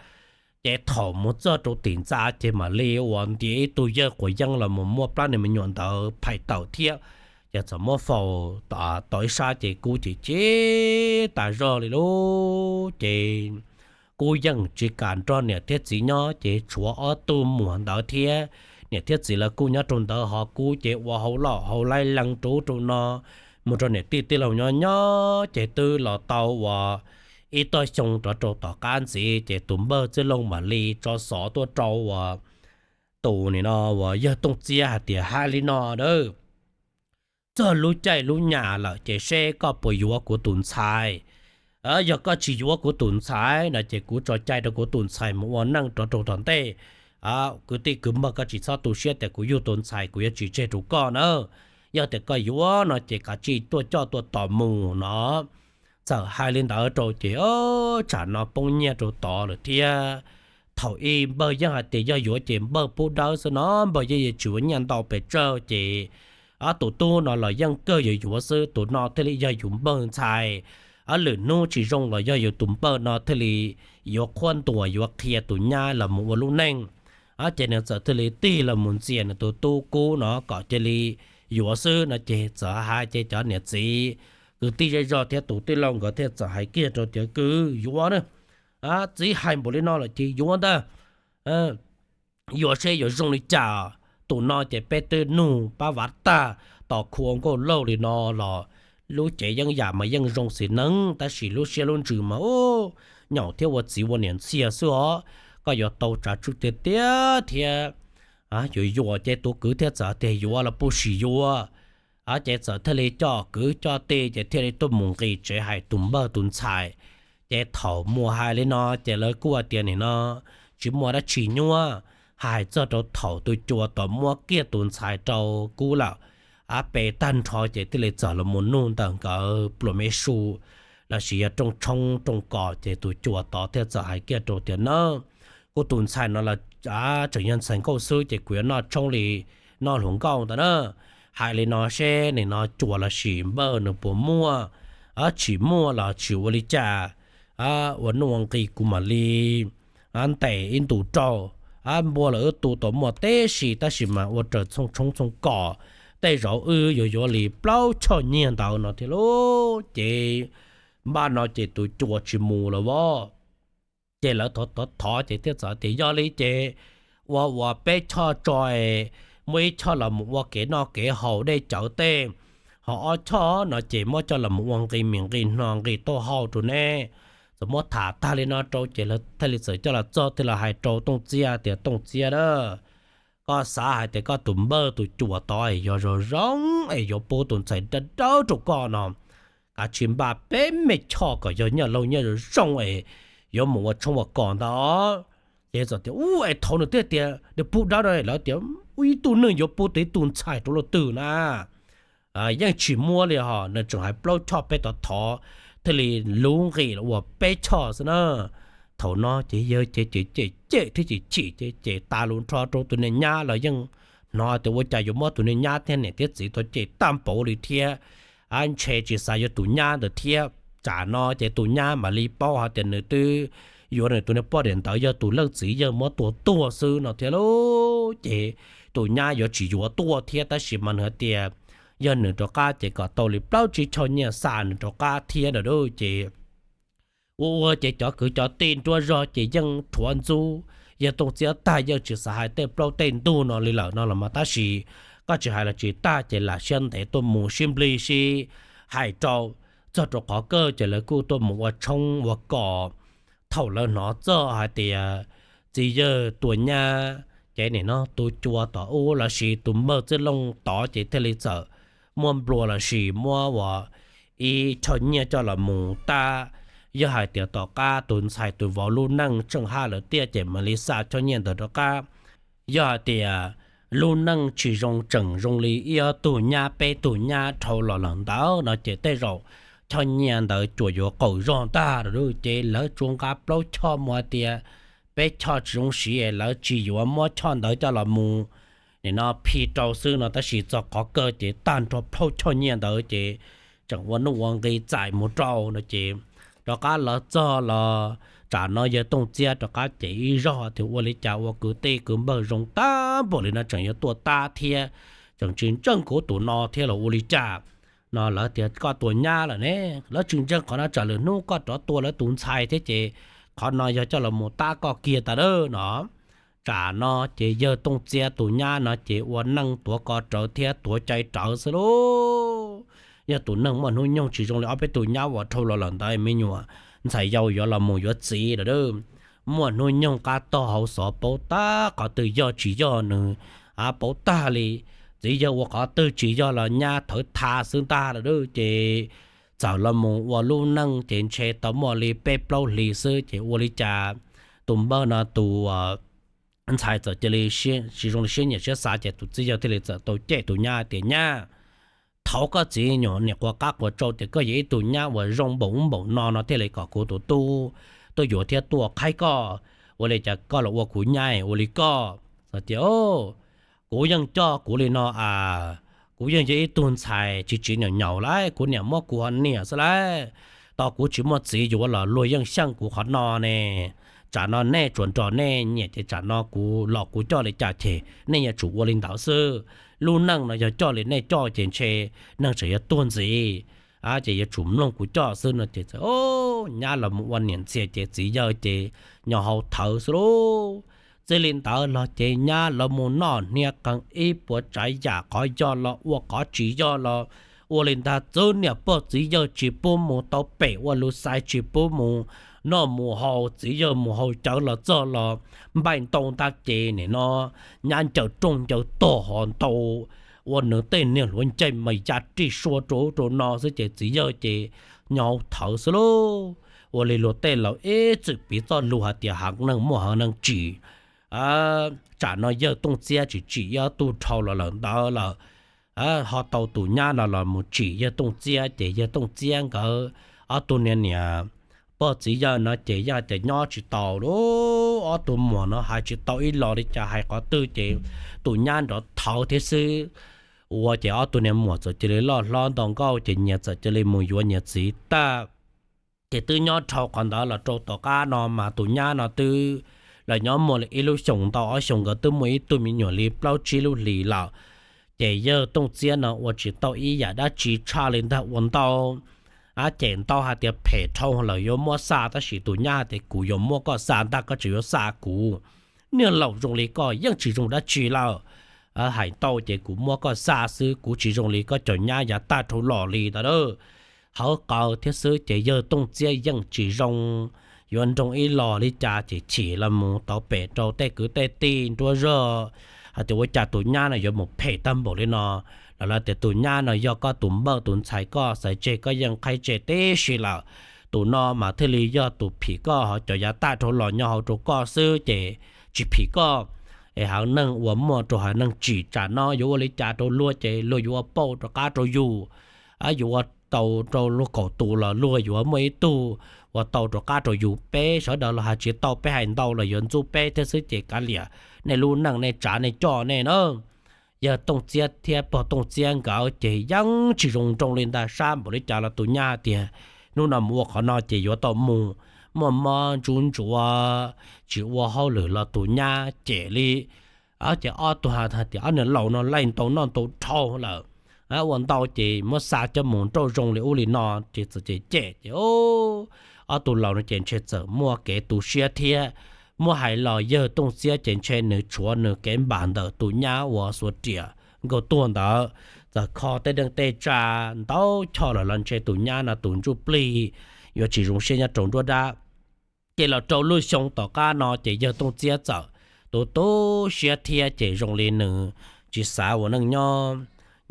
Ces thaum mus txog rau tim ntxa ces mam li uas ntiav ib tug yawg quav yeeb los mus muab plab niag me nyuam ntawd phais tawm thiab. Ces txawm muab faus tau ib sab ces kub ces chim tas zog li lauj. Ces Kub yeej tsis kam nrog niam thiab txiv nyob ces tshuav ob tug muam ntawd thiab. Niam thiab txiv lawv kuj nyob rau ntawd ho Kub ces ua hauv loj hauv laib lees rau ub rau no, mus rau niam tij tij laug nyob nyob ces twb los tau uas ib tog xyoo rov rau tom qab ntxiv ces tus npawg Txwj Looj mam li tso xov tuaj rau uas tus nim no uas yawg Tooj Txiab hais tias, Hais li no a, txog lub caij lub nyam lawm ces seb koj puas yuav kuv tus ntxhais. Yog koj tsis yuav kuv tus ntxhais no ces kuv tso cai rau kuv tus ntxhais mus ua neej rov rau tom ntej. Kwv tij kwv npawg, koj tsis txhob tu siab tias kuv yug tus ntxhais kuv yuav tsis tseg rau koj na. Yog tias koj yuav no ces kav tsij tuaj coj tuaj tos mus no. Txawm hais li ntawd rau ces tsam no poob nyiaj rau tod lawm thiab. Thaum ub npawg yeej hais tias yog yuav ces npawg pub dawb xwb no, npawg yeej yuav tsis ua nyiaj ntau pes tsawg ces ob tus tub no los yeej kawg yuav yuav xwb, tus no thiaj li yog yus npawg ntxhais. Ob lwm hnub tsis zoo los yog yus tus npawg no thiaj li yuav qhuab ntuas yuav qhia tus nyab los mus ua lub neej. Ces nws txawm thiaj li tig los mus ntxias nws tus tub Kub no kom cia li yuav xwb no ces txawm hais ces cov niam txiv kwv tij zej zog thiab tus tij laug nkawd thiaj txawm hais kiag rau tias, Kwv, yuav na, txiv hais npaum li no lawm ces yuav ntag. Yuav seb yuav zoo li cas. Tus no ces peb twb nug pab vav tag, tos khu ua nkauj laug li no los lub cev yeeb yam mas yeej zoo xis neej tab sis lub siab lub ntsws mas ub, nyaum thiab ua txiv ua niam ntxiag xwb os. Koj yuav tau tsav tswj tiag tiag thiab. Yuav yuav ces tus kwv thiaj txawm tias yuav los puj sim yuav. Ces txawm thiaj li coj kwv coj tij ces thiaj li tuaj mus nqis tsev hais tus npawg tus ntxhais. Ces thaum mus hais li no ces lawv kuj tias nim no tsis muaj dab tsi nyuaj, hais txog rau thaum tus cuas tod muab kiag tus ntxhais rau Kub lawm, ab pes tag nrho ces thiaj li txawm los mus nug ntawm nkawd pluas me su lossis yog rooj tshoob rooj kos ces tus cuas tod thiaj txawm hais kiag rau tias na, kuv tus ntxhais no los tseem yog ntxhais nkauj xwb ces kuv yuav noj tshoob li noj hluas nkauj ntawd na. Hais li no seb nim no cuas lossis npawg nws puas muaj, tsis muaj los tsis ua li cas, ua nuj ua nqis kuv mam li ntes ib ntus rau. Npua los wb tu tau muaj tib si tab sis mas ua raws txhooj tshoob txhooj kos, tej zaum wb yuav yuav li plaub choj nyiaj ntawd no thiab lauj. Ces npaj no ces tus cuas tsis mus lawm as. Ces lawv thov thov ces thiaj txawm tias yog li ces ua ua peb choj tso, muab ib choj los mus ua kev noj kev haus dej cawv tej, ho ob choj no ces muab coj los mus ua nqi mis nqi hno nqi taub hau rau neb. Txawm muab tham tag li no rau ces lawv thiaj li txawm coj los txog thiaj los hais rau Tooj Txiab tias Tooj Txiab a, koj xav hais tias koj tus npawg tus cuas tod es yog zoo zoo es yuav pub tus ntxhais dawb dawb rau koj no, kav tsij npaj peb me choj kom yog nyiaj laug nyiaj zoo zoo es yuav mus ua tshoob ua kos ntawd. Ces txawm tias ub es thaum nws thiaj tias nws pub dawb no lawv tias ub ib tug neeg yuav pub tau ib tug ntxhais rau leej twg na. Yeej tsis muab li ho nws tseem hais plaub choj peb tod thov thiaj li luv nqis los ua peb choj xwb na. Thaum no ces yawg ces cem cem thiab chim chim ces cem tas lus nrho rau tus niag nyab los yeej hnov tias ua cas yuav muab tus niag nyab thiab niam thiab txiv tau cem tag npaum li thiab. Ntshe tsis xav yuav tus nyab ntawd thiab. Tsam no ces tus nyab mam li paub hais tias nws twb yuav nws tus niag poj niam ntawd yog tus leej txiv yawg muab tua tuag xwb no thiab lauj. Ces tus nyab yuav tsis yuav tuaj thiab tab sis mas nws hais tias yog nws rov qab ces kom tau li plaub tsib choj nyiaj xa nws rov qab thiab na. Ces ua ua ces cov kwv cov tij nruab zog ces yeej rhuav ntxub yawg Tooj Txiab tag, yeej tsis xav hais tej plaub tej ntug no li lawm no los mas tab sis koj tsis hais los tsis tag ces lam siab ntev tuaj mus sib nplij sib hais rau, txog rau qhov kawg ces lawv kuj tuaj mus ua tshoob ua kos. Thaum lawv hnov txog hais tias txiv yawg tua nyab, ces nim no tus cuas tom ub lossis tus npawg Txwj Looj tod ces thiaj li txawm muab nplua lossis muab uas ib choj nyiaj coj los mus tab. Yog hais tias tom qab tus ntxhais tus vauv lub neej tseem haj lawm tiag ces mam li xa choj nyiaj ntawd rov qab. Yog hais tias lub neej tsis zoo tseem zoo li ib ob tug nyab peb tug nyab dhau los lawm ntawd no ces tej zaum choj nyiaj ntawd cuam yuav qaum zog ntag. Ces lawv tsuas nqa plaub choj mus hais tias peb choj tsis zoo siv, lawv tsis yuav muab choj ntawd coj los mus nim no phi rau xwb no tab sis txog qhov kawg ces tag nrho plaub choj nyiaj ntawd ces tseem ua nuj ua nqi txais mus rau no ces rov qab los txog los tsam no yawg Tooj Txiab rov qab ces ib zaug tias ua li cas ua kwv tij kwv npawg zoo tag npaum li no tseem yuav tuaj tab thiab, tseem tsis ntseeg kuv tus no thiab los ua li cas no. Lawv tias koj tua nyab lawm ne, lawv tsis ntseeg qhov no tsam lwm hnub koj rov tua lawv tus ntxhais thiab ces qhov no yog coj los mus tab koj kiag tas dab no. Tsam no ces yawg Tooj Txiab tus nyab no ces ua neej tuav ko rawv thiab tuav cai rawv xwb lauj. Yog tus neeg muaj hnub nyoog tsis zoo li ob peb tug nyab uas dhau los lawm ntawd me nyuam ntxhais yau yuav los mus yuav txiv lawm. Muaj hnub nyoog qab tog hauv xov paub tab qhov twg yog tsis yog nws, a, paub tag li. Txiv yawg ua qhov twg tsis yog los nyab thawv tha xwb ntag lawm ces txawm los mus ua lub neej ces ntshe tau muaj li peb plaub hlis xwb ces ua li cas tus npawg no tus ntxhais txawm cia li tsis zoo li siab nyiam siab xav ces tus txiv yawg thiaj li txawm tau cem tus nyab tias, Nyab, thaum koj txiv nyuam niam quav qab quav tsau tias koj yog ib tug nyab uas zoo npaum ub npaum no no thiaj li kom kuv tus tub tuaj yuav thiab tuaj qhaib koj, ua li cas koj los ua kuv nyab ua li koj? Tias, Kuv yeej coj kuv li no a, kuv yeej yog ib tug ntxhais tsis tsis nyaum nyaum lauj, kuv niam muab kuv ho niam xwb lauj. Tau kuv tsis muaj txiv yuav los luag yeej xyeej kuv qhov no ne. Tsam no nej tsuas nrog nej nyiam ces tsam no kuv los kuv coj li cas ces nej yuav tsum ua li ntawd xwb. Lub neej no yog coj li nej coj ces ntshe neeg tseem yuav tuag ntxiv, ces yuav tsum mloog kuv coj xwb no ces nyab los mus ua niam ntxhias ces txiv yawg ces nyo hau thawv xwb lauj. Txij li ntawd los ces nyab los mus noj hnia qees ib puas tsav yam, qhov yog los ua, qhov tsis yog los ua li ntag. Txwv niam pog txiv yawg tsis pub mus tau pem ua lus xais, tsis pub mus noj mus haus, txiv yawg mus haus cawv los txog los npaij ntau ntag ces nim no nyab ncaws rooj ncaws tog ho ntau ua nws tej niag hluav ncaig mas ya rij sua rau ub rau no xwb ces txiv yawg ces nyo hau thawv xwb lauj. Ua li luag tej laus ib txwm piv txoj lus hais tias heev neeg muaj heev neeg tsim. Tsam no yawg Tooj Txiab tsis tsim ib ob tug dhau los lawm ntawd lawm, ho tau tus nyab no los mus tsim yawg Tooj Txiab ces yawg Tooj Txiab nkawd ob tug niag niam pog txiv yawg no ces yeej tias nyob tsis tau lauj. Ob tug muam no hais tsis tau ib los li cas, hais qhov twg ces tus nyab nrov thawv thiab xwb. Ua ces ob tug niag muam txawm cia li loj hlob nto nkauj ces nyias txawm cia li mus yuav nyias txiv tag. Ces twb nyob dhau qhov ntawd los rau tom qab no mas tus nyab no twb los nyob muaj li ib lub xyoos ntau ob xyoos, nkawd twb muaj ib tug me nyuam li plaub tsib lub hlis lawm. Ces yawg Tooj Txiab no ua tsis tau ib yam dab tsi tshaj li ntag, ua ntau, a, cem ntau hais tias phem dhau lawm yuav muab xa, tab sis tus nyab hais tias kuv yuav muab koj xa ntag, koj tseem yuav xa kuv. Niag laus zoo li koj yeej tsis zoo dab tsi lawm. Hais ntau ces kuv muab koj xa xwb, kuv tsis zoo li koj cov nyab yav tag dhau los li ntawd. Hawv qawv thiab xwb ces yawg Tooj Txiab yeej tsis zoo, yuav nroo ib los li cas ces chim los mus tau pem rau tej kwv tej tij nruab zog hais tias ua cas tus nyab no yuav mus phem tag npaum li no. Los lawv tias tus nyab no yog koj tus npawg tus ntxhais, koj xaiv tseg koj yeej qhaib tseg tib si lawm. Tus no mas thiaj li yog tus phim koj, ho cov yav tag dhau los nyo hau rau koj xwb ces tsis phim koj. Es haiv neeg uas muaj rau haiv neeg tsim, tsam no yuav ua li cas rau luag ces luag yuav ua pauj rov qab rau yus, yuav ua tau rau luag kaum tus los luag yuav muaj ib tug ua tau rov qab rau yus. Peb sawv daws los hais tsis tau, peb hais ntau los yuav ntxub peb thiab xwb ces kav liam, nej lub neej nej tsav nej coj nej na. Yawg Tooj Txiab thiab pog Tooj Txiab nkawd ces yeej tsis zoo nroo li ntag, sab npaum li cas los tus nyab tias hnub no mus ua qhov no ces yuav tau mus, muaj mob ntsuj ntsuav, tsis ua hauj lwm los tus nyab cem li. Ces ob tug hais tias ob niag laus no laij ntau noj ntau dhau lawm, ua ntau ces muab xa coj mus nrauj zoo li ub li no ces txawm cem cem ces ob tug laus no ces ntshe txawm muaj kev tu siab thiab. Muab hais los yawg Tooj Txiab ces ntshe nws tshuav nws kev npam ntawm tus nyab uas xuas riam nkauj tuag ntawd, txawm kho tej deej tej tsa ntau choj lawm los ntshe tus nyab no tus ntsuj plig yuav tsis zoo siab nyob rau nruab dab. Ces los rau lub xyoo tom qab no ces yawg Tooj Txiab txawm tu tu siab thiab ces zoo li nws tsis xav ua neej nyob,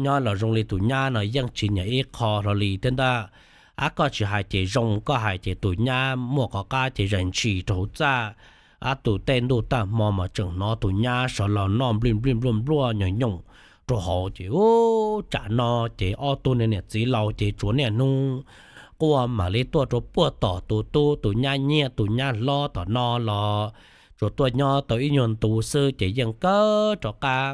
nyob los zoo li tus nyab no yeej tsis nyiam ib qho hlo li thiab ntag. Ab, koj tsis hais ces zoo, koj hais ces tus nyab muaj qhov qab ces zais ntshis rau hauv txaj. Ab, tus tej ntuj tag hmo mas tseem hnov tus nyab sawv los noj nplij nplij npluaj npluaj nyoos nyoos rau hauv ces ub, tsam no ces ob tug niag niam txiv laus ces tsuas niaj hnub quaj mam li tuaj rau puag tom tus tub tus nyab nyiaj tus nyab hlob tom no los tsuas tuaj nyob tau ib nyuag ntu xwb ces yeej kawg rov qab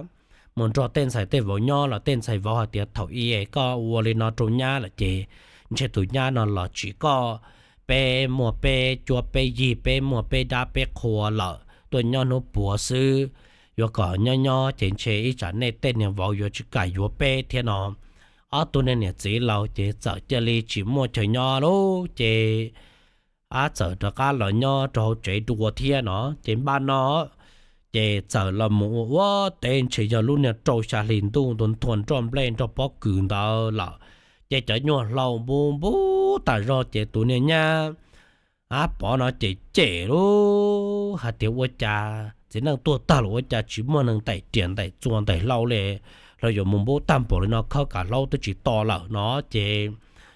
mus nrog tej ntxhais tej vauv nyob los tej ntxhais vauv hais tias thaum i koj ua li no rau nyab lawm ces ntshe tus nyab no los tsim koj. Peb muaj peb cuab peb yig, peb muaj peb dab peb qhua lawm, tuaj nyob hnub puav xwb. Yuav kom nyob nyob ces ntshe ib tsam nej tej niag vauv yuav tsis kam yuav peb thiab no. Ob tug niag niam txiv laus ces txawm cia li tsis muaj chaw nyob lauj ces ab txawm rov qab los nyob rau hauv tsev dua thiab no. Ces npaj no ces txawm los mus ua ua teb ntshe yog lub niag rau xya hli ntuj ntua nthua nroj nplej nroj pob kws ntawd lawm, ces cov nyuag hlau npu npub tas zog ces tus niag nyab ab Pov no ces cem lub hais tias ua cas txiv neej tuag tag los ua cas tsis muaj neeg ntaim riam ntaim txuas ntaim hlau li, los yuav mus npub tag npaum li no khawb kav hlaub twb tsis to lawm no. Ces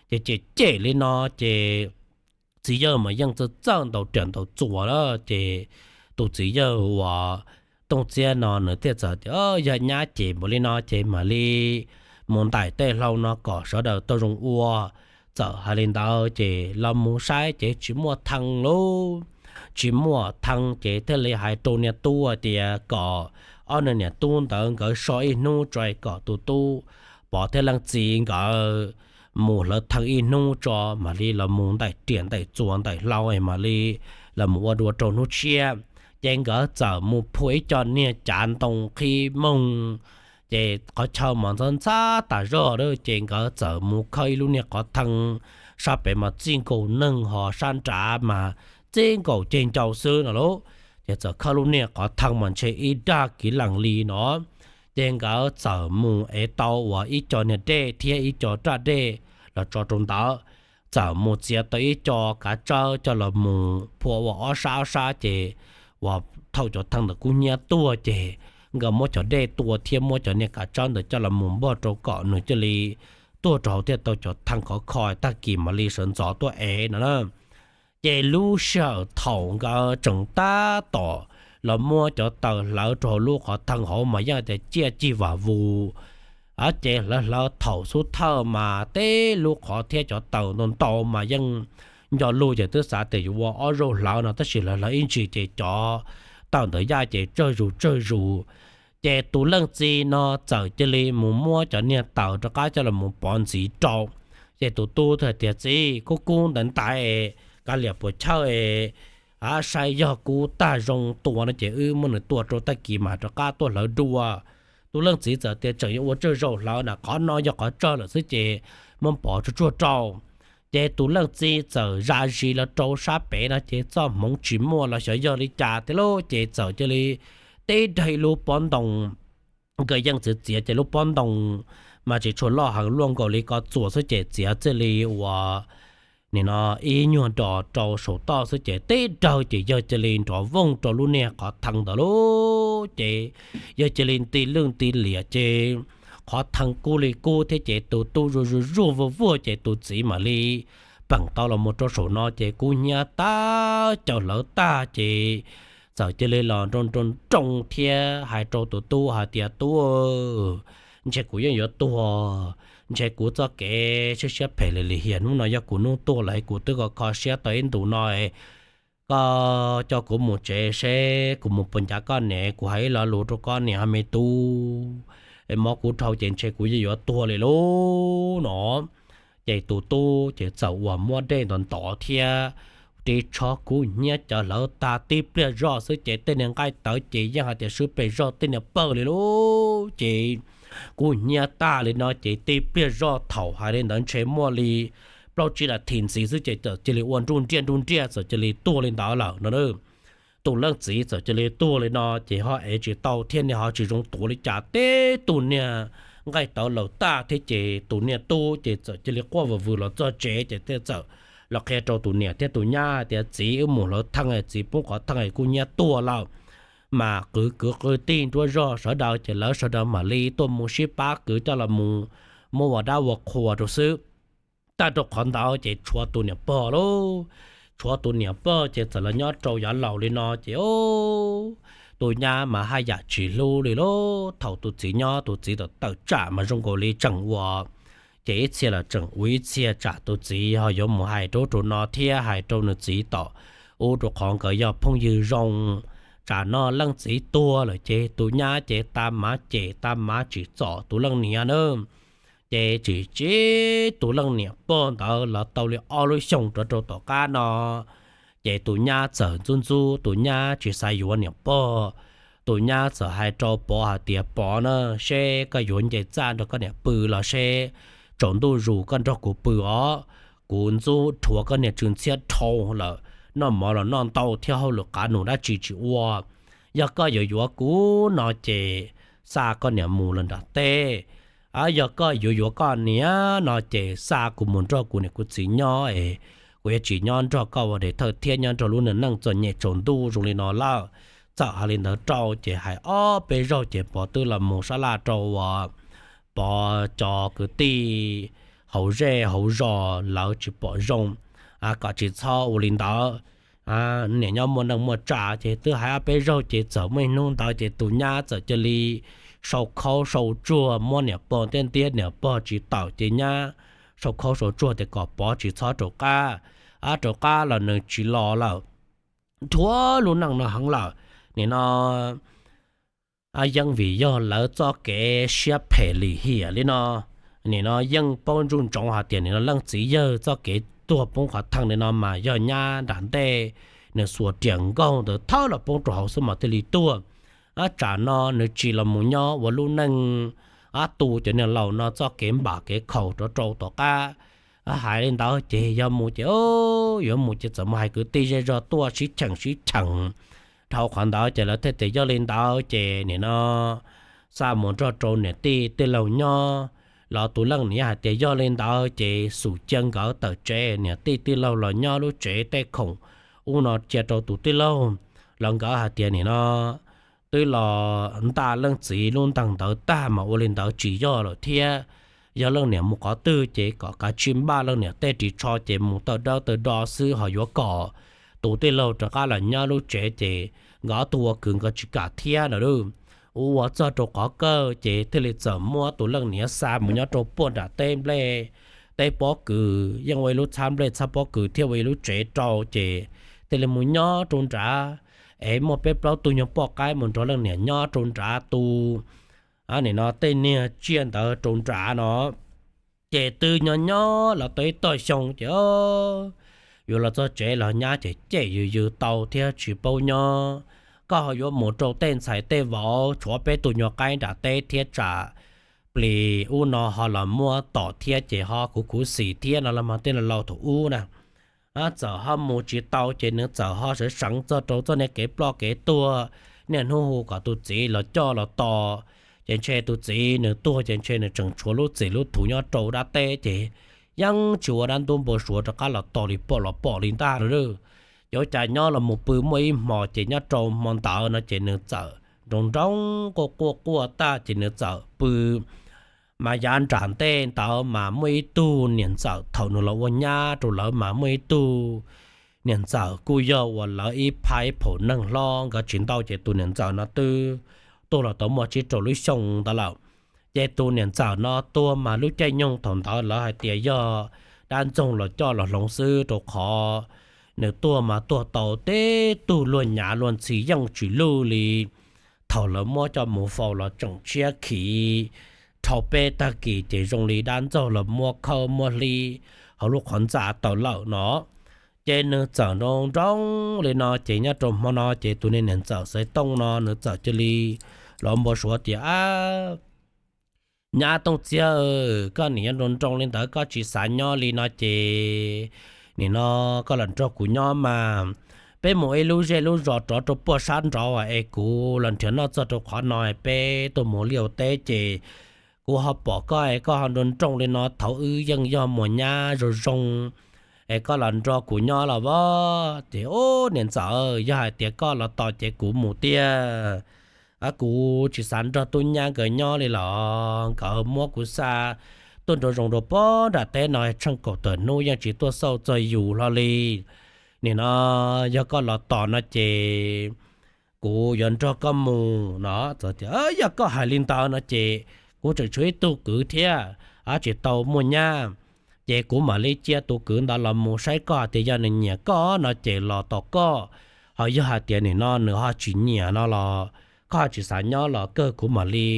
ces cem cem li no ces txiv yawg mas yeej txawj txawj ntaus riam ntaus txuas lawm. Ces tus txiv yawg uas Tooj Txiab no nws thiaj txawm tias yog nyab cem npaum li no ces mam li mus ntaim tej hlau no kom sawv daws tau zoo ua. Txawm hais li ntawd ces los mus saib ces tsis muaj thee lauj, tsis muaj thee ces thiaj li hais rau niag tub tias kom ob niag niam tub ntawd nkawd so ib hnub tso kom tus tub Pov thiab leej txiv nkawd mus hlawv thee ib hnub tso mam li los mus ntaim riam ntaim txuas ntaim hlau es mam li los mus ua dua rau hnub tshiab. Ces nkawd txawm mus phua ib co niag cav ntoo qhib moog, ces qhov chaw mas ntxhab ntxhab tas zog lawm ces nkawd txawm mus khawb ib lub niag qhov thee, sab pem mas txij nkaus neeg ho sab nrad mas txij nkaus ceg ncau xwb no lauj. Ces txawm khawb lub niag qhov thee mas ntshe ib dag kiv lees li no. Ces nkawd txawm mus ev tau uas ib co niag dej thiab ib co raj dej los tso rau ntawd, txawm mus txiav tau ib co kav tsawb coj los mus phua ua ob sab ob sab ces uas thaum cov thee ntawd kub hnyiab tuag ces nkawd muab cov dej tua thiab muab cov niag kav tsawb ntawd coj los mus npog rau kom nws cia li tuag rau hauv thiaj tau cov thee khov kho tag kis mam li sawv ntxov tuaj ev no na. Ces lub sij hawm thaum nkawd tseem tab tom los muab cov taws hlawv rau hauv lub qhov thee hauv mas yeej tias ciaj cig vam vus, ces hlawv hlawv thaum xub thawj mas teb lub qhov thiab cov taws ntau ntau mas yeej nco lug ces twb xav tias yuav ua ob zaug hlawv no tab sis hlawv hlawv ib ntsis ces cov taws ntawd yaj ces tsawg zus tsawg zus. Ces tus leej txiv no txawm cia li mus muab cov niag taws rov qab coj los mus pov ntxiv rau. Ces tus tub hais tias txiv, kub kub ntawd ntaiv, kav liam puas chawj, a saib yog kub tag zoo tua no ces wb muab nws tua rau tag kis mam rov qab tuaj hlawv dua. Tus leej txiv txawm tias tseem yuav ua tsawg zaus hlawv na, qhov no yog qhov tsawg lawm xwb ces muab pov tsuag tsuag rau. Ces tus leej txiv txawm zam zis los rau sab pem no ces txoj hmoov tsis muaj los xyov yog li cas thiab lauj ces txawm cia li tib daig lub pob ntoo. Nkawd yeej txiav txiav ces lub pob ntoo mas tsis tshua loj heev, luaj nkaus li ko txuas xwb ces txiav txij li uas nim no ib nyuag nros rau saum toj xwb ces tib daig ces yawg cia li nrov vooj rau lub niag qhov thee ntawd lauj. Ces yawg cia li nti lwj nti liam ces qhov thee kub li kub thiab ces tus tub zuj zuj zuag vuag vuag ces tus txiv mam li peem tau los mus rau saum no ces kub hnyiab tag, cov hlawv tag ces txawm cia li los nroo nroo nroo thiab hais rau tus tub hais tias tub, ntshe kuv yeej yuav tuag, ntshe kuv txoj kev siab siab phem li lim hiam hnub no yog kuv hnub tuag lawm, kuv twb kho kho siab tau ib ntus no, koj coj kuv mus tsev seb kuv mus puas ncav koj niam, kuv hais ib lo lus rau koj niam ho me tub, es mob kuv dhau ces ntshe kuv yeej yuav tuag li lauj no. Ces tus tub ces txawm uas muab dej ntov ntov thiab ris tsho kub hnyiab cov hlawv tag tib pliag zoj xwb ces tej niag nqaij tawv ces yeej hais tias swb pes zog tej niag pawg li lauj. Ces kub hnyiab tag li no ces tib pliag zoj thaum hais li ntawd ntshe muaj li plaub tsib nas this ntxiv xwb ces txawm cia li ua nruj nriaj nruj nriaj txawm cia li tuag li ntawd lawm no. Tus leej txiv txawm cia li tuag li no ces ho ev tsis tau thiab niag ho tsis zoo tuav li cas, tib tug niag nqaij tawv laus tag thiab ces tus niag tub ces txawm cia li quaj vwm vwm los txog tsev ces thiaj txawm los qhia rau tus niam thiab tus nyab hais tias txiv, wb mus hlawv thee, txiv poob qhov thee kub hnyiab tuag lawm, mas kwv kwv tij nruab zog sawv daws ces lawv sawv daws mam li tuaj mus sib pab kwv coj los mus muab ua dab ua qhua rau xwb. Tag rau qhov ntawd ces tshuav tus niam pog lauj, tshuav tus niam pog ces txawm los nyob rau yav laus li no ces tus nyab mas haj yam tsis hlub li lauj. Thaum tus txiv nyob tus txiv tawm tawm tsam mas zoo nkaus li tseem ua, ces ib txhia los tseem ua ib txhia, tsam tus txiv ho yuav mus hais rau ub rau no thiab hais rau nws txiv tom ub rau qhov nkawd yog phooj ywg zoo. Tsam no leej txiv tuag lawm ces tus nyab ces tag mav cem tag mav tsim txom tus leej niam na. Ces tsis, tus leej niam pog ntawd los tau li ob lub xyoos rov rau tom qab no, ces tus nyab txawm ntxub ntxub, tus nyab tsis xav yuav niam pog. Tus nyab txawm hais rau Pov hais tias Pov na, seb koj yuav nce txaj nrog koj niam pw los seb tsaus ntuj zus koj nrog kuv pw os. kuv ntxub rhuav koj niag tsw ntxhiab dhau lawm, noj mov los noj ntau thiab hauj lwm qav num dab tsi tsis ua. Yog koj yuav yuav kuv no ces xa koj niam mus lawm nram teb. Yog koj yuav yuav koj niam no ces xa kuv mus nrog kuv niam kuv txiv nyob es kuv yuav tsis nyob nrog koj ua des thawj thiab nyob nrog lub neej txom nyem tsaus ntuj zoo li no lawm. Txawm hais li ntawd rau ces hais ob peb zaug ces Pov twb los mus sab laj rau uas Pov cov kwv tij hauv zej hauv zos lawv tsis pom zoo, kom tsis txhob ua li ntawd. Niam nyob muaj neej muaj tsav ces twb hais ob peb zaug ces txawm muaj ib hnub ntawd ces tus nyab txawm cia li sau khaub sau tsuag muab niam pog ntiab ntiab niam pog tsis tawm ces nyab sau khaub sau tsuag tias kom Pov tsis txhob rov qab, rov qab los nws tsis los lawm. Rhuav lub neej no heev lawm. Nim no yeej vim yog lawv txoj kev siab phem lim hiam li no, nim no yeej paub ntsoov ntsoov hais tias nim no leej txiv yawg txoj kev tuag poob qhov thawj li no mas yog nyab nram ntej nws xuas riam nkaug ntawd thawb los poob rau hauv xwb mas thiaj li tuag. Tsam no nws tsis los mus nyob ua lub neej, tu cov niag laus no txoj kev npam kev khaum rov rau tom qab. Hais li ntawd ces yog mus ces yuav mus ces txawm mus hais kwv tij zej zog tuaj sib cheem sib cheem. Dhau qhov ntawd ces lawv thiaj tias yog li ntawd ces nim no xa mus nrog rau niam tij tij laug nyob los tus leej niam hais tias yog li ntawd ces xum cia nkawd tawm tsev niam tij tij laug los nyob lub tsev tej khoom ub no cia rau tus tij laug. Los nkawd hais tias nim no twb los ntaj leej txiv lub ntees ntawd tag mas ua li ntawd tsis yog lawm thiab. Yog leej niam mus qhov twg ces kom kav tsij npaj leej niam tej ris tsho ces mus tawm dawb tawm do xwb ho yuav kom tus tij laug rov qab los nyob lub tsev ces nkawd ob tug ua kwv nkawd tsis kam thiab no. Ua ua txog rau qhov kawg ces thiaj li txawm muab tus leej niam xa mus nyob rau puag nram teb nplej, teb pob kws yeej ua ib lub txhab nplej txhab pob kws thiab ua ib lub tsev rau ces thiaj li mus nyob rau nrad. Es muaj peb plaub tug nyuag poj qaib mus nrog leej niam nyob rau nrad tu nim no tej niag tsiaj ntawd rau nrad no. Ces twb nyob nyob los tau ib tog xyoo ces yuav los txog tsev los nyab ces cem yws yws tau thiab tsis paub nyob. Koj ho yuav mus rau tej ntxhais tej vauv tshuav peb tug nyuag qaib nram teb thiab tsam plis ub no ho los muab tom thiab ces ho khuv khuv xim thiab no los mas tej no laus thaum ub na. Txawm ho mus tsis tau ces nws txawm ho sawv seev txog rau txoj niag kev ploj kev tuag, niaj hnub hu kom tus txiv los coj los tos. Ces ntshe tus txiv nws tuag ces ntshe nws tseem tshuav lub txim lub thuv nyob rau dab teb ces yeej tsis ua dab ntub npau suav rov qab los tos li pom los pom li ntag lawm. Yuav cas nyob los mus pw muaj ib hmos ces nyob rau hmo ntawd no ces nws txawm nroo nroo quaj quaj quaj tag ces nws txawm pw mas yav nram ntej ntawd mas muaj ib tug niam ntxawm thaum nws los ua nyab rau lawv mas muaj ib tug niam ntxawm kuj yog uas lawv ib phab ib phaum neeg hlob nkawd tsis ntau ces tus niam ntxawm no twb tuag los tau muaj tsib rau lub xyoo ntawd lawm. Ces tus niam ntxawm no tuag mas lub caij nyoog thaum ntawd lawv hais tias yog dab ntxoog los coj los hloov xwb rau qhov nws tuag mas tuag tau tib tug luag nyav luag ntxhi yeej tsis luj li. Thaum lawv muab coj mus faus los tseem tshiab khiv, dhau peb tag kis ces zoo li dab ntxaug los muab khawb muab hlib hauv lub qhov ntxa tawm lawm no. Ces nws txawm nroo nroo li no ces nyob rau hmo no ces tus niag niam ntxawm Xaiv Tooj no nws txawm cia li los npau suav tias, Nyab Tooj Txiab, koj nim nyob nroo nroo li ntawd koj tsis xav nyob li no ces nim no koj los nrog kuv nyob mas. Peb mus ib lub zej lub zos rov rau puag sab nraud es kuv los nrhiav noj txog rau qhov no, peb tuaj mus liaj ua teb ces kuv ho pom koj es koj ho nroo nroo li no, thaum wb yeej yog muam nyab zoo zoo es koj los nrog kuv nyob los as. Ces, Ub, niam ntxawm, yog hais tias koj los tos ces kuv mus tiag. Kuv tsis xav nrog tub nyab nkawd nyob li los nkawd muab kuv xa tuaj nroo zoo rau puag nram teb no tsheej kaum tawm hnub yeej tsis tuaj xauj txog yus hlo li. Nim no yog koj los tos no ces kuv yuav nrog koj mus no. Yog koj hais li ntawd no ces kuv tseem tshuav ib tug kwv thiab, tsis tau muaj nyab, ces kuv mam li cia tus kwv ntawd los mus saib koj tias yog nws nyiam koj no ces los tos koj. Ho yog hais tias nim no nws ho tsis nyiam no los koj ho tsis xav nyob los kawg kuv mam li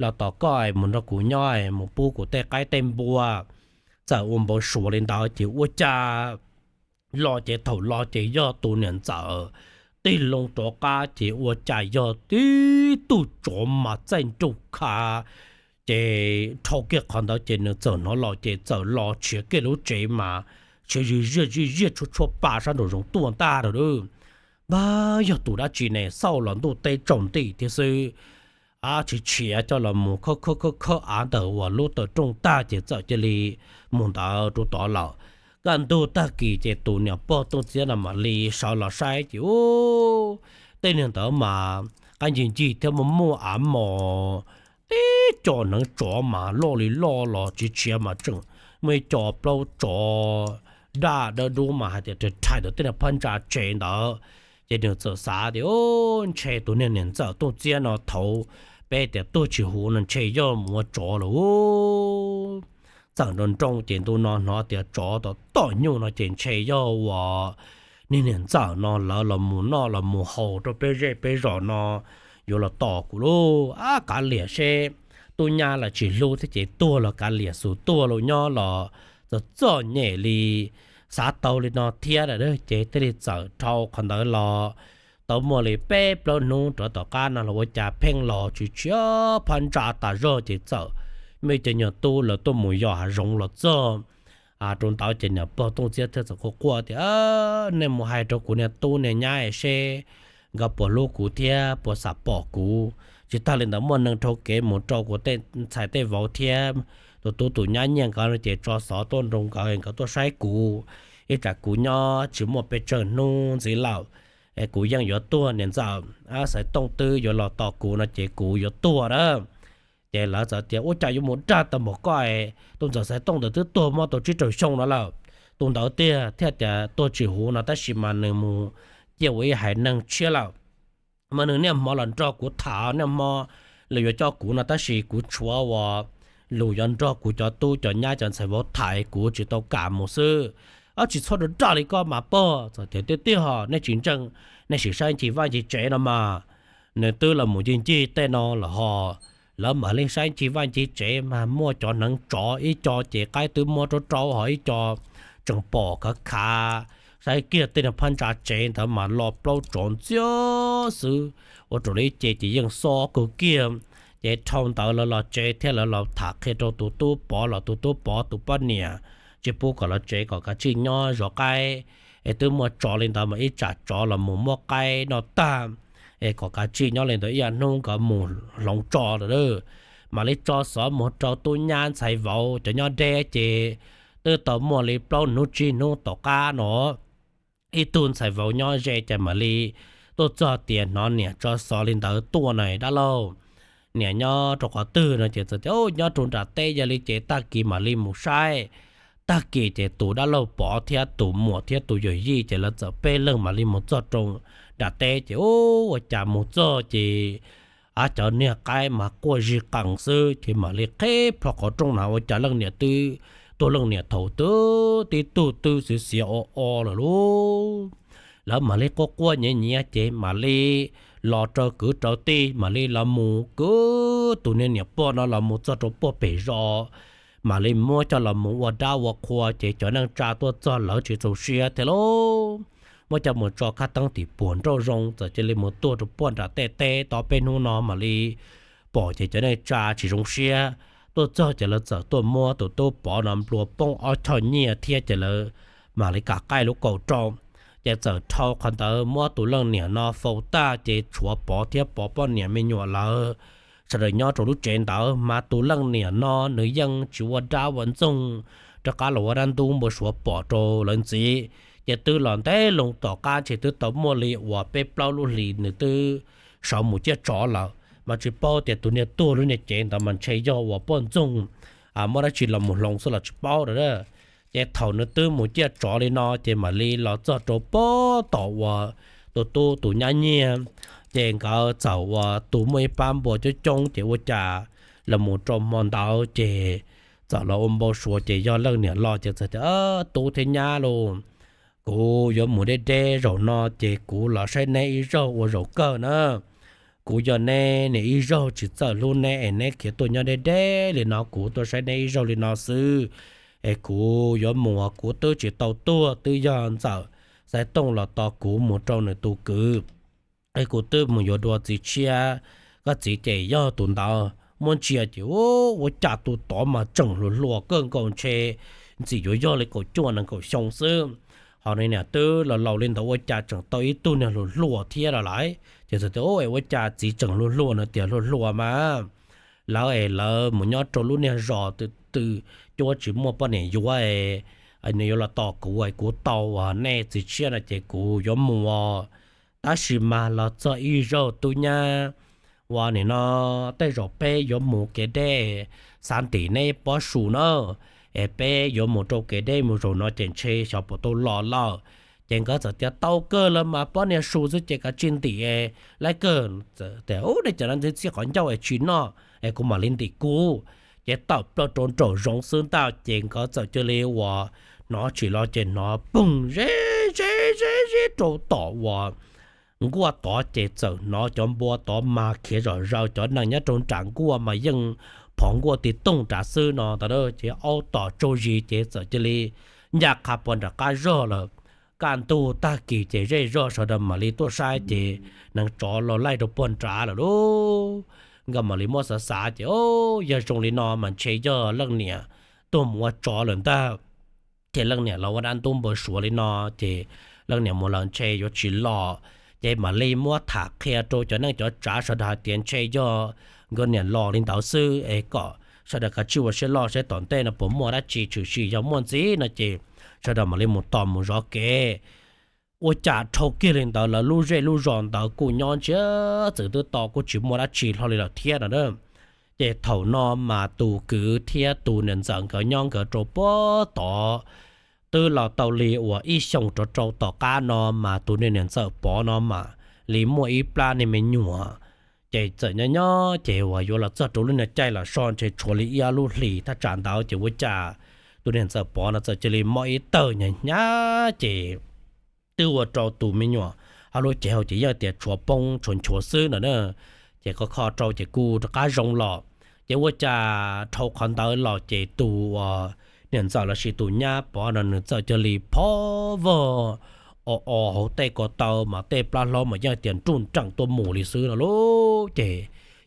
los tos koj es mus nrog kuv nyob es mus pub kuv tej qaib tej npua. Txawm ua npau suav li ntawd ces ua cas los ces thaum los ces yog tus niam ntxawm tig loo rov qab ces ua cas yog tib tug tsov mas txaij nraug kha. Ces dhau kiag qhov ntawd ces nws txawm hnov los ces txawm los tshiav kiag lub tsev mas tsheb zij ziaj zij ziaj tshuab tshuab pa sab nraum zoov tuaj ntag lawm. Npab yog tus dab tsi ne, xauj los ntuj teb tsaus nti thiab xwb. Tsis tshiav coj los mus khawb khawb khawb khawb av ntawm uas lub taw rooj tag ces txawm cia li mus ntawd rau tod lawm. Kaj ntug tag kis ces tus niam pog Tooj Txiab no mam li sawv los saib ces u, tej niag ntawd mas qab ncig ncig thiab muaj muaj av mos, tib co hneev tsov mas loj li loj los tsis tshiav mas tseem muaj ib co plaub tsov daj dawb dub mas hais tias rhais rhais ntawm tej niag phab ntsa tsev ntawd. Ces nws txawm xav tias, ntshe tus niag niam ntxawm Tooj Txiab no thaum peb tias tuag tsis huv no ntshe yog mus ua tsov lawm. Txawm nroo nroo ces ntu no hnov tias tsov tom tom nyuj no ces ntshe yog uas niag niam ntxawm no lawv los mus noj los mus haus rau peb zej peb zos no yuav los tom kuv lauj. Ab, kav liam seb tub nyab los tsis hlub thiab ces tuag los kav liam, xus tuag los nyob los txom txom nyem li. Xav tau li no thiab lawm ces thiaj li txawm dhau qhov ntawd los tau muaj li peb plaub hnub rov tom qab no los ua cas pheej los tsis tshiav phab ntsa tas zog ces txawm muaj ib co nyuag tub lawv tuaj mus yos hav zoov los txog rau ntawd ces niam pog Tooj Txiab thiaj txawm quaj quaj tias, nej mus hais rau kuv niag tub niag nyab seb nkawd puas hlub kuv thiab puas xam pom kuv. Tsis tag li ntawd muaj neeg dhau kev mus rau kuv tej ntxhais tej vauv thiab tus tub tus nyab nyiaj nkawd no ces tso xov tuaj nroo nkawd, nkawd tuaj saib kuv. Ib tsam kuv nyob tsis muaj pes tsawg hnub ntxiv lawm es kuv yeej yuav tuag, niam ntxawm Xaiv Tooj twb yuav los tos kuv no ces kuv yuav tuag na. Ces lawv txawm tias, ua cas yuav mus dag tau npaum koj, tus ntxawm Xaiv Tooj ntawd twb tuag muaj tau tsib rau xyoo no lawm. Tus ntawd tiag thiaj tias tuag tsis huv no tab sis mas nws mus ciaj ua ib haiv neeg tshiab lawm. Mas nws niaj hmo los nrog kuv tham, niaj hmo los yuav coj kuv no tab sis kuv tshuav uas lus yuav nrog kuv cov tub cov nyab cov ntxhais vauv tham kuv tsis tau kam mus xwb. Ob, tsis txhob dag li koj mas pog. Txawm tias, tiag tiag ho, nej tsis ntseeg, nej sim saib ncig vaj ncig tsev no mas. Nws twb los mus ncig ncig tej no lawm ho. Lawv mam li saib ncig vaj ncig tsev mas muaj cov hneev tsov, ib co ces qaib twb muab rau rau ho ib co tseem pom khav khav. Saib kiag tej niag phab ntsa tsev ntawd mas lo plaub tsov ntxiag xwb, ua rau lawv ib ce ces yeej xob kawg kiag. Ces dhau ntawd lawv los tsev thiab lawv los tham qhia rau tus tub Pov los tus tub Pov tus poj niam tsis pub kom los tsev kom kav tsij nyob zov qaib. Es twb muaj tsov li ntawd mas ib tsam tsov los mus muab qaib noj tag es kom kav tsij nyob li ntawd ib yam hnub nkawd mus hloov tso lawm. Mam li tso xov mus rau tub nyab ntxhais vauv cov nyob deb ces twb tau muaj li plaub hnub tsib hnub tom qab no ib tug ntxhais vauv nyob ze ces mam li tuaj txog tias hnov niam tso xov li ntawd tuaj na, dab laug, niam nyob rau qhov twg no ces txawm tias nyob rau nram teb, yog li ces tag kis mam li mus saib. Tag kis ces tus dab laug Pov thiab tus muam thiab tus yawm yij ces lawv txawm peb leeg mam li mus txog rau nram teb ces ua cas mus txog ces a cov niag qaib mas quaj zig qees xwb ces mam li qhib plho qhov rooj na ua cas leej niam twb tuag, leej niam thaum twb tib tug twb xiav xiav o o lawm lauj. Lawv mam li quaj quaj nyiav nyiav ces mam li los rau kwv rau tij mam li los mus kwv tus niag niam pog no los mus txog rau puag pem zos, mam li muab coj los mus ua dab ua qhua ces cov neej tsa tuaj txog lawv tsis txaus siab thiab lauj. Muab coj mus tso khab teeb tim puag nraum zoov txawm cia li mus tuag rau puag nram tej teb tau peb hnub no mam li pom ces cov neej tsa tsis zoo siab. Tuaj txog ces lawv txawm tuaj muab tus tub Pov no nplua poob ob choj nyiaj thiab ces lawv mam li kam qaij lub kaus rau. Ces txawm dhau qhov ntawd muab tus leej niam no faus tag ces tshuav Pov thiab Pov poj niam me nyuam lawv sawv daws nyob rau lub tsev ntawd mas tus leej niam no nws yeej tsis ua dab ua ntxoog rov qab los ua dab ntub npau suav pom rau lawv ntxiv. Ces twb los ntev loo tom qab ces twb tau muaj li uas peb plaub lub hlis nws twb sawv mus ciaj tsov lawm mas tsis paub tias tus niag tuag lub niag cev ntawd mas ntshe yog uas poj ntxoog muab dab tsi los mus hloov xwb los tsis paub lawm. Ces thaum nws twb mus ciaj tsov li no ces mam li los txog rau pem tom uas tus tub tus nyab nyiag, ces nkawd txawm ua tus muaj ib pab npua coob coob ces ua cas los mus rau hmo ntawd ces txawm los ua npau suav ces yog leej niam los ces txawm tias, tub thiab nyab lauj, kuv yuav mus deb deb zaum no ces kuv los saib neb ib zaug ua zaum kawg na. Kuv yog neb niam ib zaug tsis txawj hlub neb es neb khiav tuaj nyob deb deb li no kuv tuaj saib neb ib zaug li no xwb. Es kuv yuav mus, kuv twb tsis tau tuag twb yog ntxawm Xaiv Tooj los tos kuv mus rau nws tus kwv. Es kuv twb mus yuav dua txiv tshiab, koj txiv ces yog tus ntawd muab ntsia ces ua cas tus tod mas tseem hluas hluas kawg nkaus ntshe ntxim yuav yog li kaum cuaj nees nkaum xyoo xwb. Ho nws niam twb laus laus li ntawd ua cas tseem tau ib tug niag hluas hluas thiab los lawm. Ces txawm tias, Ua cas txiv tseem hluas hluas? Nws tias, Hluas hluas mas lawv es lawv mus nyob rau lub niag zos twg twg, cuab tsis muaj poj niam yuav, nws yuav los tos kuv, kuv tau nej txiv tshiab no ces kuv yuav mus. Tab sis mas los txog ib zaug tub nyab, ua nim no tej zaum peb yuav mus kev deb, xav ntim neb pob su na, es peb yuav mus rau kev deb mus zaum no ces ntshe xyov puas tau los lawm. Ces nkawd txawm tias, Tau kawg lawm mas, pob niag su xwb ces kav tsij ntim lawm kawg. Tias, Ub, nej cov no ntxhib txij qhov ncauj es tsis noj es kuv mam li ntim kuv. Ces tawm plaws rau nraum zoov xwb ntag ces nkawd txawm cia li uas hnov tsis los ces hnov poog ze ze ze ze rau tom uas nkuaj tod ces txawm hnov cov npua tod mas khiav zom zaws, cov neeg nyob rau nram nkuaj mas yeej phov nkuaj tig tooj nrad xwb no ntag. Ces aub tom tsaug zis ces txawm cia li ncaj qha puag nram qab zog lawm. Kaj ntug tag kis ces zej zog sawv daws mam li tuaj saib ces neev tsov los laij rau puag nrad lawm lauj. Nkawd mam li muab xav xav ces, Yog zoo li no mas ntshe yog leej niam tuag mus ua tsov lawm ntag. Ces leej niam los ua dab ntub npau suav li no ces leej niam mus lawm ntshe yuav tsis los. Ces mam li muab tham qhia rau cov neej cov tsav sawv daws hais tias ntshe yog nkawd niam los li ntawd xwb es kom sawv daws kav tsij ua siab loj saib tom ntej no puas muaj dab tsi, tshwm sim yog muaj ntxiv no ces sawv daws mam li mus tos mus zov kev. Ua cas dhau kiag li ntawd lawv lub zej lub zos ntawd kuj nyob ntsiab txwv twb to kuj tsis muaj dab tsi hlo li lawm thiab no. Ces thaum no mas tus kwv thiab tus niam ntxawm nkawd nyob nkawd rau puag tod twb los tau li uas ib xyoos rov rau tom qab no mas tus niag niam ntxawm Pov no mam li muaj ib plab niag me nyuam. Ces txawm nyob nyob ces uas yuav los txog rau lub niag caij los so ntshe tshuav li ib ob lub hlis thaj tsam ntawd ces ua cas tus niag niam ntxawm Pov no txawm cia li mob ib tawg hnyav hnyav ces twb ua rau tus me nyuam ob lub cev hauv ces yeej tias tshuav poob tshuav nchuav xwb no na. Ces kho kho rau ces kuj rov qab zoo los. Ces ua cas dhau qhov ntawd los ces tus uas niam ntxawm lossis tus nyab Pov no nws txawm cia li phov vog o o hauv tej ko taw mas tej plab hlob mas yeej tias nruj nreem tuaj mus li xwb no lauj. Ces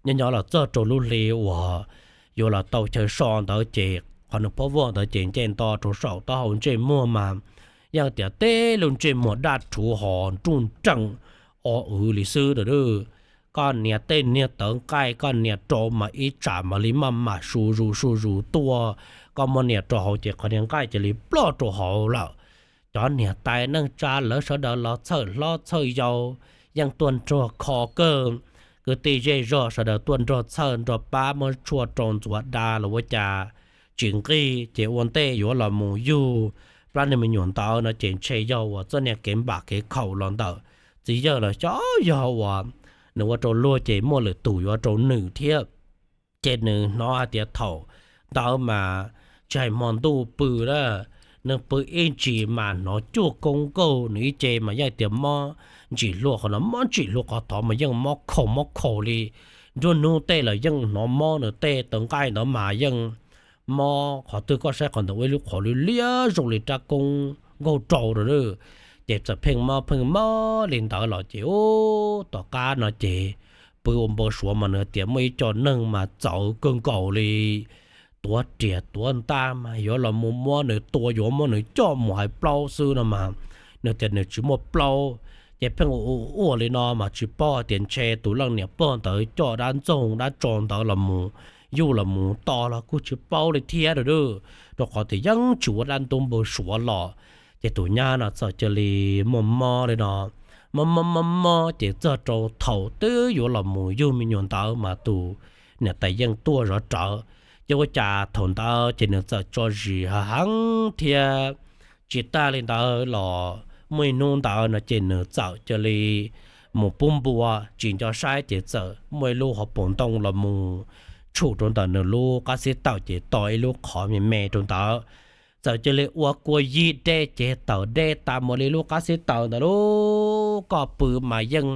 nyob nyob los txog rau lub hli uas yuav los tau chaw so ntawd ces qhov nws phov vog ntawd ces nce nto rau saum taub hau ntsej muag mas yeej tias tej lub ntsej muag daj rhuv ho nruj nreem o wv li xwb a. Koj nias tej niag tawv nqaij koj nias rau mas ib tsam mam li maj mam su zus su zus tuaj. Koj muab nias rau hauv ces qhov niag nqaij cia li ploj rau hauv lawm. Cov niam tais neej tsa lawv sawv daws los txhawj hlob txhawj yau, yeej tuaj nrog kho kawg. Kwv tij zej zog sawv daws tuaj nrog txhawj nrog pab muab tshuaj rau ntxuav da los ua cas tsis nqig ces ua ntej yuav los mus yug plab niag me nyuam ntawd no ces ntshe yog uas txoj niag kev npam kev khaum los ntawm txiv yawg los xyov yog uas nws ua rau luag ces muaj lwm tus yuav rau nws thiab. Ces nws hnov hais tias thaum ntawd mas tsis hais hmo ntuj pw a, nws pw ib ntsis mas hnov cuaj koob nkaug nws ib ce mas yeej tias mob ntsim hlua qhov no mob ntsim hlua qhov thov mas yeej mob khaus mob khaus li. Nruab hnub tej los yeej hnov mob nws tej tawv nqaij ntawd mas yeej mob qhov twg koj saib qhov ntawd ua ib lub qhov liab liab zoo li rab koob nkaug rau lawm. Ces txawm pheej mob pheej mob li ntawd los ces ub tom qab no ces pw ua npau suav mas nws tias muaj ib co neeg mas txawv kawg nkaus li, tuav riam tuav ntaj mas yuav los mus muab nws tua yuav muab nws coj mus hais plaub xwb no mas nws tias nws tsis muaj plaub. Ces pheej ua ua li no mas tsis paub hais tias ntshe tus leej niam pog ntawd coj dab ntxoog dab tso ntawd los mus yuj los mus to los kuj tsis paub li thiab a, rau qhov tias yeej tsis ua dab ntub npau suav los. Ces tus nyab no txawm cia li muaj mob li no, mob mob mob mob ces txog rau thaum twb yuav los mus yug me nyuam ntawd mas tus niam tais yeej tuaj zov rawv. Ces ua cas thaum ntawd ces nws txawm tso zis hav heev thiab. Tsis tag li ntawd los muaj ib hnub ntawd no ces nws txawm cia li mus pub npua tsis nco saib ces txawm muaj ib lub hauv paus ntoo los mus tshum rau ntawm nws lub qab xib taws ces to ib lub qhov me me rau ntawd. Txawm cia li ua kua yig deb ces tawm deb tas mus li lub qab xib taws ntawd lub. Koj pw mas yeej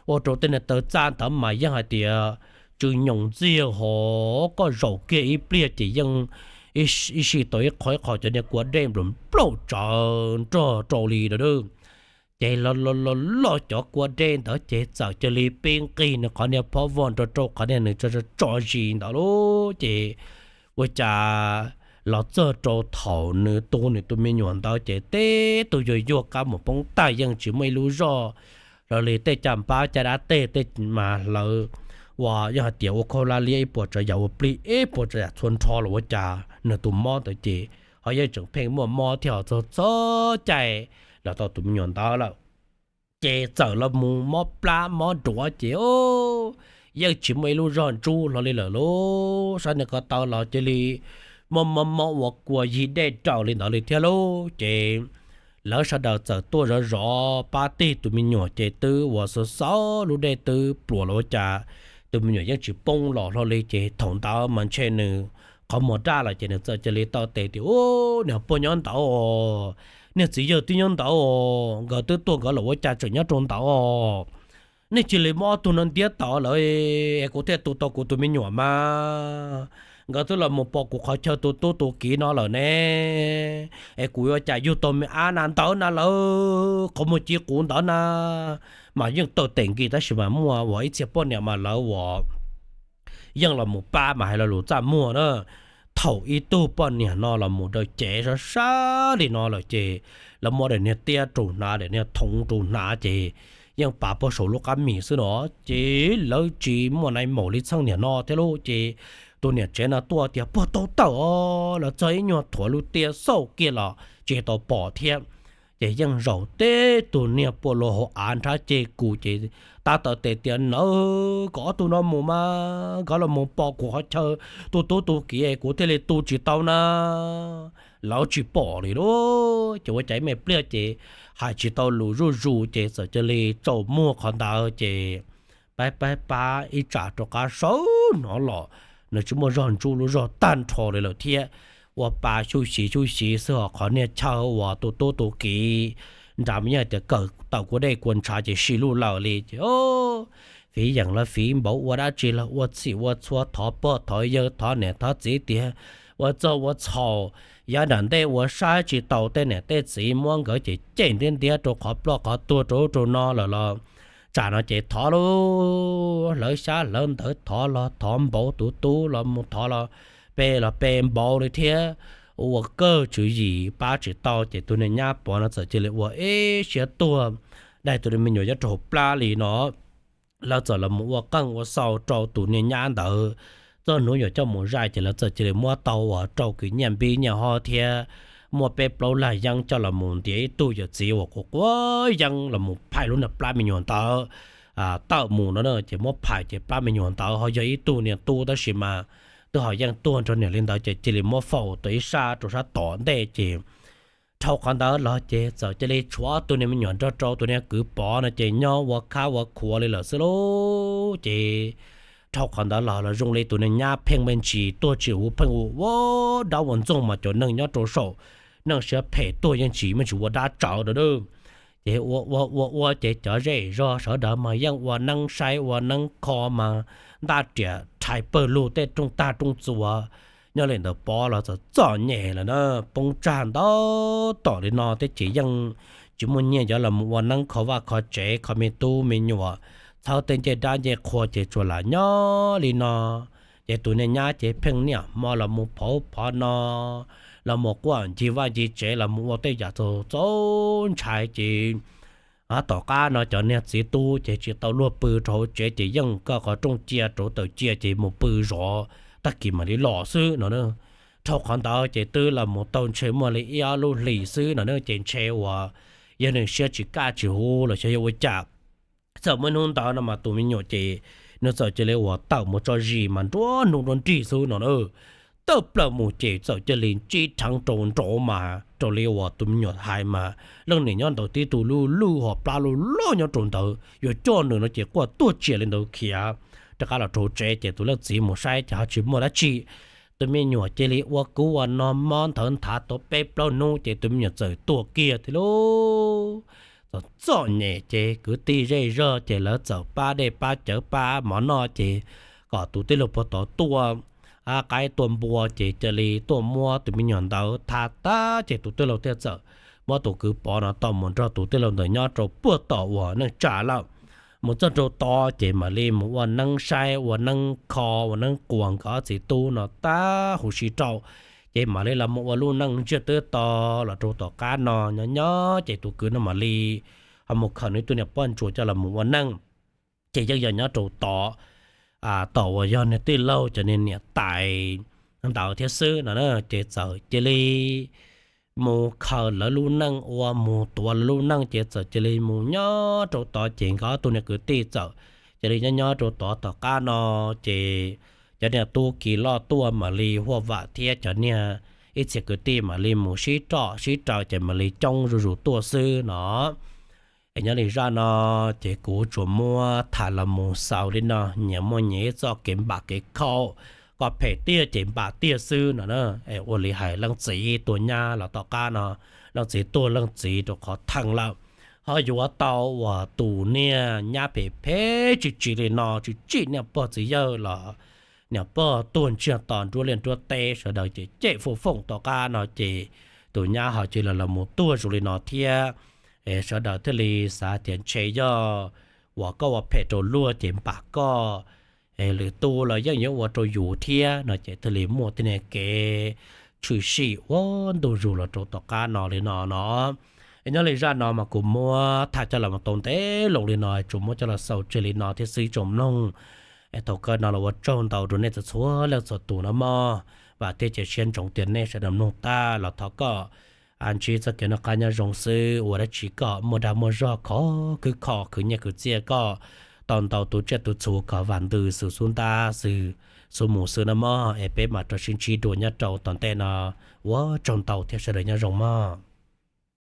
ua rau tej niag taw txaj ntawd mas yeej hais tias tsw nyoos ntxiag hov, koj zaum kiag ib pliag ces yeej ib sij tau ib qho ib qho cov niag kua dej nplaum nplaum tsawv nrog rau li a. Ces los los loj cov kua dej ntawd ces txawm cia li pib nqig nws qhov niag phob vog nrog rau qhov niag nws tso tso zis ntawd lub. Ces ua cas los txog rau thaum nws tu nws tus me nyuam ntawd ces teb tug yuag yuag qab mus poob tag yeej tsis muaj ib lub zog hlo li. Tej caj npab caj dab tej tej mas hlawv uas yog hais tias ua khaub hlab liab ib puas tsav yam, ua plig ib puas tsav yam txhua nrho los ua cas nws tus mob ntawd ces ho yeej tseem pheej muaj mob thiab ho txog txog caij los tau tus me nyuam ntawd lawm. Ces txawm los mus mob plab mob duav ces yeej tsis muaj ib lub zog ntsub hlo li lawm lauj. Sab niag ko taw los cia li mob mob mob ua kua yig dej raws li ntawd li thiab lauj. Ces lawv sawv daws txawm tuaj zov zov pab tig tus me nyuam ces twb ua xov xov lub dej twb pluas los ua cas tus me nyuam yeej tsis poob los hlo li. Ces thaum ntawd mas ntshe nws qhov muag daj lawm ces nws txawm cia li tau tes tias, Ub, niag pog nyob ntawd os, niag txiv yawg twb nyob ntawd os, nkawd twb tuaj nkawd los ua cas tseem nyob rau ntawd os. Nej cia li muab ob tug no ntiab tod lawm es kuv thiaj tu tau kuv tus me nyuam mas. Nkawd twb los mus pom kuv qhov chaw tu tub tu kiv no lawm ne, es kuv yuav cas yug tau me ab na ntawd na lawm, qhov muag ci quv ntawd na. Mas yeej tau tes nkis tab sis mas muaj uas ib txhia poj niam mas lawv uas yeej los mus pab mas hais lo lus txaj muag na. Thaum ib tug poj niam no los mus daws cev sab sab li no lawm ces lawv muab daim niag tiab rau hnav, daim niag thoov rau hnav ces yeej pav puag saum lub qab mis xwb no. Ces lawv tsis muaj nai maum li txheej niam no thiab lauj. Ces tus niam tsev no tuaj tias, Pog tau tawm os, los txog ib nyuag thuav lub tiab xauj kiag los tsis tau pom thiab. Ces yeej zaum teb tug niag puag luag hauv av nrhab ceg kuv ces tab tom tes tias, Nawb, kom ob tug no mus mas, nkawd los mus pom kuv qhov chaw tu tub tu kiv kuv thiaj li tu tsis tau na. Lawv tsis pom li lauj. Ces ua cas ib me pliag ces hais tsis tau lus zuj zus ces txawm cia li tsaus muag qhov ntawd ces pab pab pab ib tsam rov qab sawv hnov los nws tsis muaj zog ntsub lub zog tag nrho li lawm thiab. Ua pa xyuj xyuj xyuj xyuj xwb ho qhov niag chaw uas tu tub tu kiv nrad mas yeej hais tias kawm tawm kua dej kua ntshav ces si lug lawm li ces fiv yeem los fiv npaum, ua dab tsi los ua txhij ua txhua, thov pog thov yawg thov niam thov txiv tias ua txaug ua txhaum. Yav nram ntej ua saib tsis taus tej niam tej txiv muab nkawd ces cem ntiab ntiab rau qhov ploj qhov tuag rau ub rau no lawm los tsam no ces thov lauj, hlawv xyab hlawv ntawv thov los thov npaum, tus tub los mus thov los pe los pe npaum li thiab. Ua kawg tswv yim pab tsis tau ces tus niag nyab Pov no txawm cia li ua ib siab tuag daig tus me nyuam nyob rau hauv plab li no. Lawv txawm los mus ua qeej ua xau rau tus niag nyab ntawd. Txog hnub yuav coj mus zais ces lawv txawm cia li muab tau uas rau kws nyiaj npib nyiaj hob thiab muaj peb plaub lag yeeb coj los mus ntiav ib tug yawm txiv uas quav quav yeeb los mus phais lub niag plab me nyuam ntawd tawm mus no na. Ces muab phais ces plab me nyuam ntawd ho yog ib tug niag tub tab sis mas twb ho yeej tuag nrog niam li ntawd ces cia li muab faus tau ib sab rau sab tom ntej ces dhau qhov ntawd los ces txawm cia li tshuav ob tug niag me nyuam nrog rau tus niag kwv Pov no ces nyob ua khab ua khuav li lawm xwb lauj. Ces dhau qhov ntawd los los zoo li tus niag nyab pheej me ntsis tuag tsis huv pheej ua ua dab ua ntxoog mas cov neeg nyob rau saum neej siab phem tuag yeej tsis me ntsis ua dab tsawv rau. Ces ua ua ua ua ces cov zej zog sawv daws mas yeej ua neeb saib ua neeb kho mas ntaj riam rhais pawg lug tej rooj tag rooj txuas. Nyob li ntawd Pov los txawm txom nyem lawm na, poob tsag ntau tom li no thiab ces yeej tsis muaj nyiaj yuav los mus ua neeb kho vaj kho tsev kho me tub me nyuam, txhawb tej ncej dab ncej qhua ces tsuas lam nyob li no. Ces tus niag nyab ces pheej niaj hmo los mus phov ub phov no, los mus quaj ncig vaj ncig tsev los mus ua tej yam txaus txaus ntshai ces tom qab no cov niag txiv tub ces tsis tau luag pw rau hauv tsev ces yeej koj qhov rooj cia rau tawm cia ces mus pw zov tag kis mam li los xwb no. Dhau qhov ntawd ces twb los mus tau ntshe muaj li ib ob lub hlis xwb no ces ntshe uas yog nws siab tsis kaj tsis huv los xyov yog ua cas, txawm muaj hnub ntawd no mas tus me nyuam ces nws txawm cia li uas tawm mus tso zis mas nruab hnub nruab nrig xwb no na. Tawm plaws mus ces txawm cia li ntsib rheev rau nraud mas raws li uas tus me nyuam hais mas leej niam nyob ntawd tib tug lwj lwj ho plab loj loj nyob rau ntawd yuav coj nws no ces quaj tuag tsias li ntawd khiav rov qab los rau tsev ces tus leej txiv mus saib ces ho tsis muaj dab tsi. Tus me nyuam cia li ua kub ua no mob nthawv nthav tau peb plaub hnub ces tus me nyuam txawm tuag kiag thiab lauj. Txom txom nyem ces kwv tij zej zog ces lawv txawm pab dej pab cawv pab mov noj ces kom tus tij laug puag tod tuaj qaib tuaj npua ces cia li tuaj muab tus me nyuam ntawd tha tag ces tus tij laug thiaj txawm muab tus kwv Pov no tau mus nrog tus tij laug ntawd nyob rau puag tom uas neej tsa lawm. Mus txog rau tod ces mam li mus ua neeb saib ua neeb kho ua neeb quas nkawd ob txiv tub no tag huv si rau. Ces mam li los mus ua lub neej ntsiag twb to los rau tom qab no nyob nyob ces tus kwv no mam li ho mus khaws nws tus niam poj ntsuam coj los mus ua neej. Ces yeej yog nyob rau tod, tom uas yog niag tij laug cov niag niam tais ntawd thiab xwb no ces txawm cia li mus khaws lawv lub neej ua mus tuav lawv lub neej ces txawm cia li mus nyob rau tod ces nkawd ob tug niag kwv tij txawm cia li nyob nyob rau tod tom qab no ces cov niag tub kiv loj tuaj mam li huaj vam thiab cov niag ib txhia kwv tij mam li mus sib roj sib raws ces mam li coob zuj zus tuaj xwb no. Es nyob li zaj no ces kuv tsuas muab tham los mus xaus li no, nyias muaj nyias ib txoj kev npam kev khauj, koj phem tiag ces npam tiag xwb no. Ua li hais leej txiv tuag nyab los tom qab no, leej txiv tuag leej txiv rau qhov theej lawm, ho yuav tau uas tus niag nyab phem phem tsis tsim li no tsis tsim niam pog txiv yawg los niam pog tuag ntsiag to nruab liaj nruab teb sawv daws ces cem foom foom tom qab no ces tus nyab ho cia li los mus tuag zoo li no thiab. Sawv daws thiaj li xav tias ntshe yog uas koj ua phem rau luag ces npam koj, lwm tus los yeej yuav ua rau yus thiab no ces thiaj li muaj tej niag kev tshwm sim ua ntu zus los rau tom qab no li no no. Nyob li zaj no mas kuv muab tham coj los tau ntev loo li no tsuas muab coj los xaus tseg li no thiab xwb tsoom mloog. Thaum kawg no los ua tsaug ntau rau nej txhua txhua leej txhua tus no mog, vam thiab cia siab ntsoov tias nej sawv daws mloog tag los thov koj ntsib txoj kev noj qab nyob zoo xwb, ua dab tsi kom muaj dag muaj zog khov khwv kho khwv nyiaj khwv txiaj, kom tau ntau tus tsiaj tus txhu kom vam ntws xwm xub ntab xwm xub mus xwb no mog. Es peb mam rov sib ntsib dua nyob rau tom ntej no, ua tsaug ntau thiab sawv daws nyob zoo mog.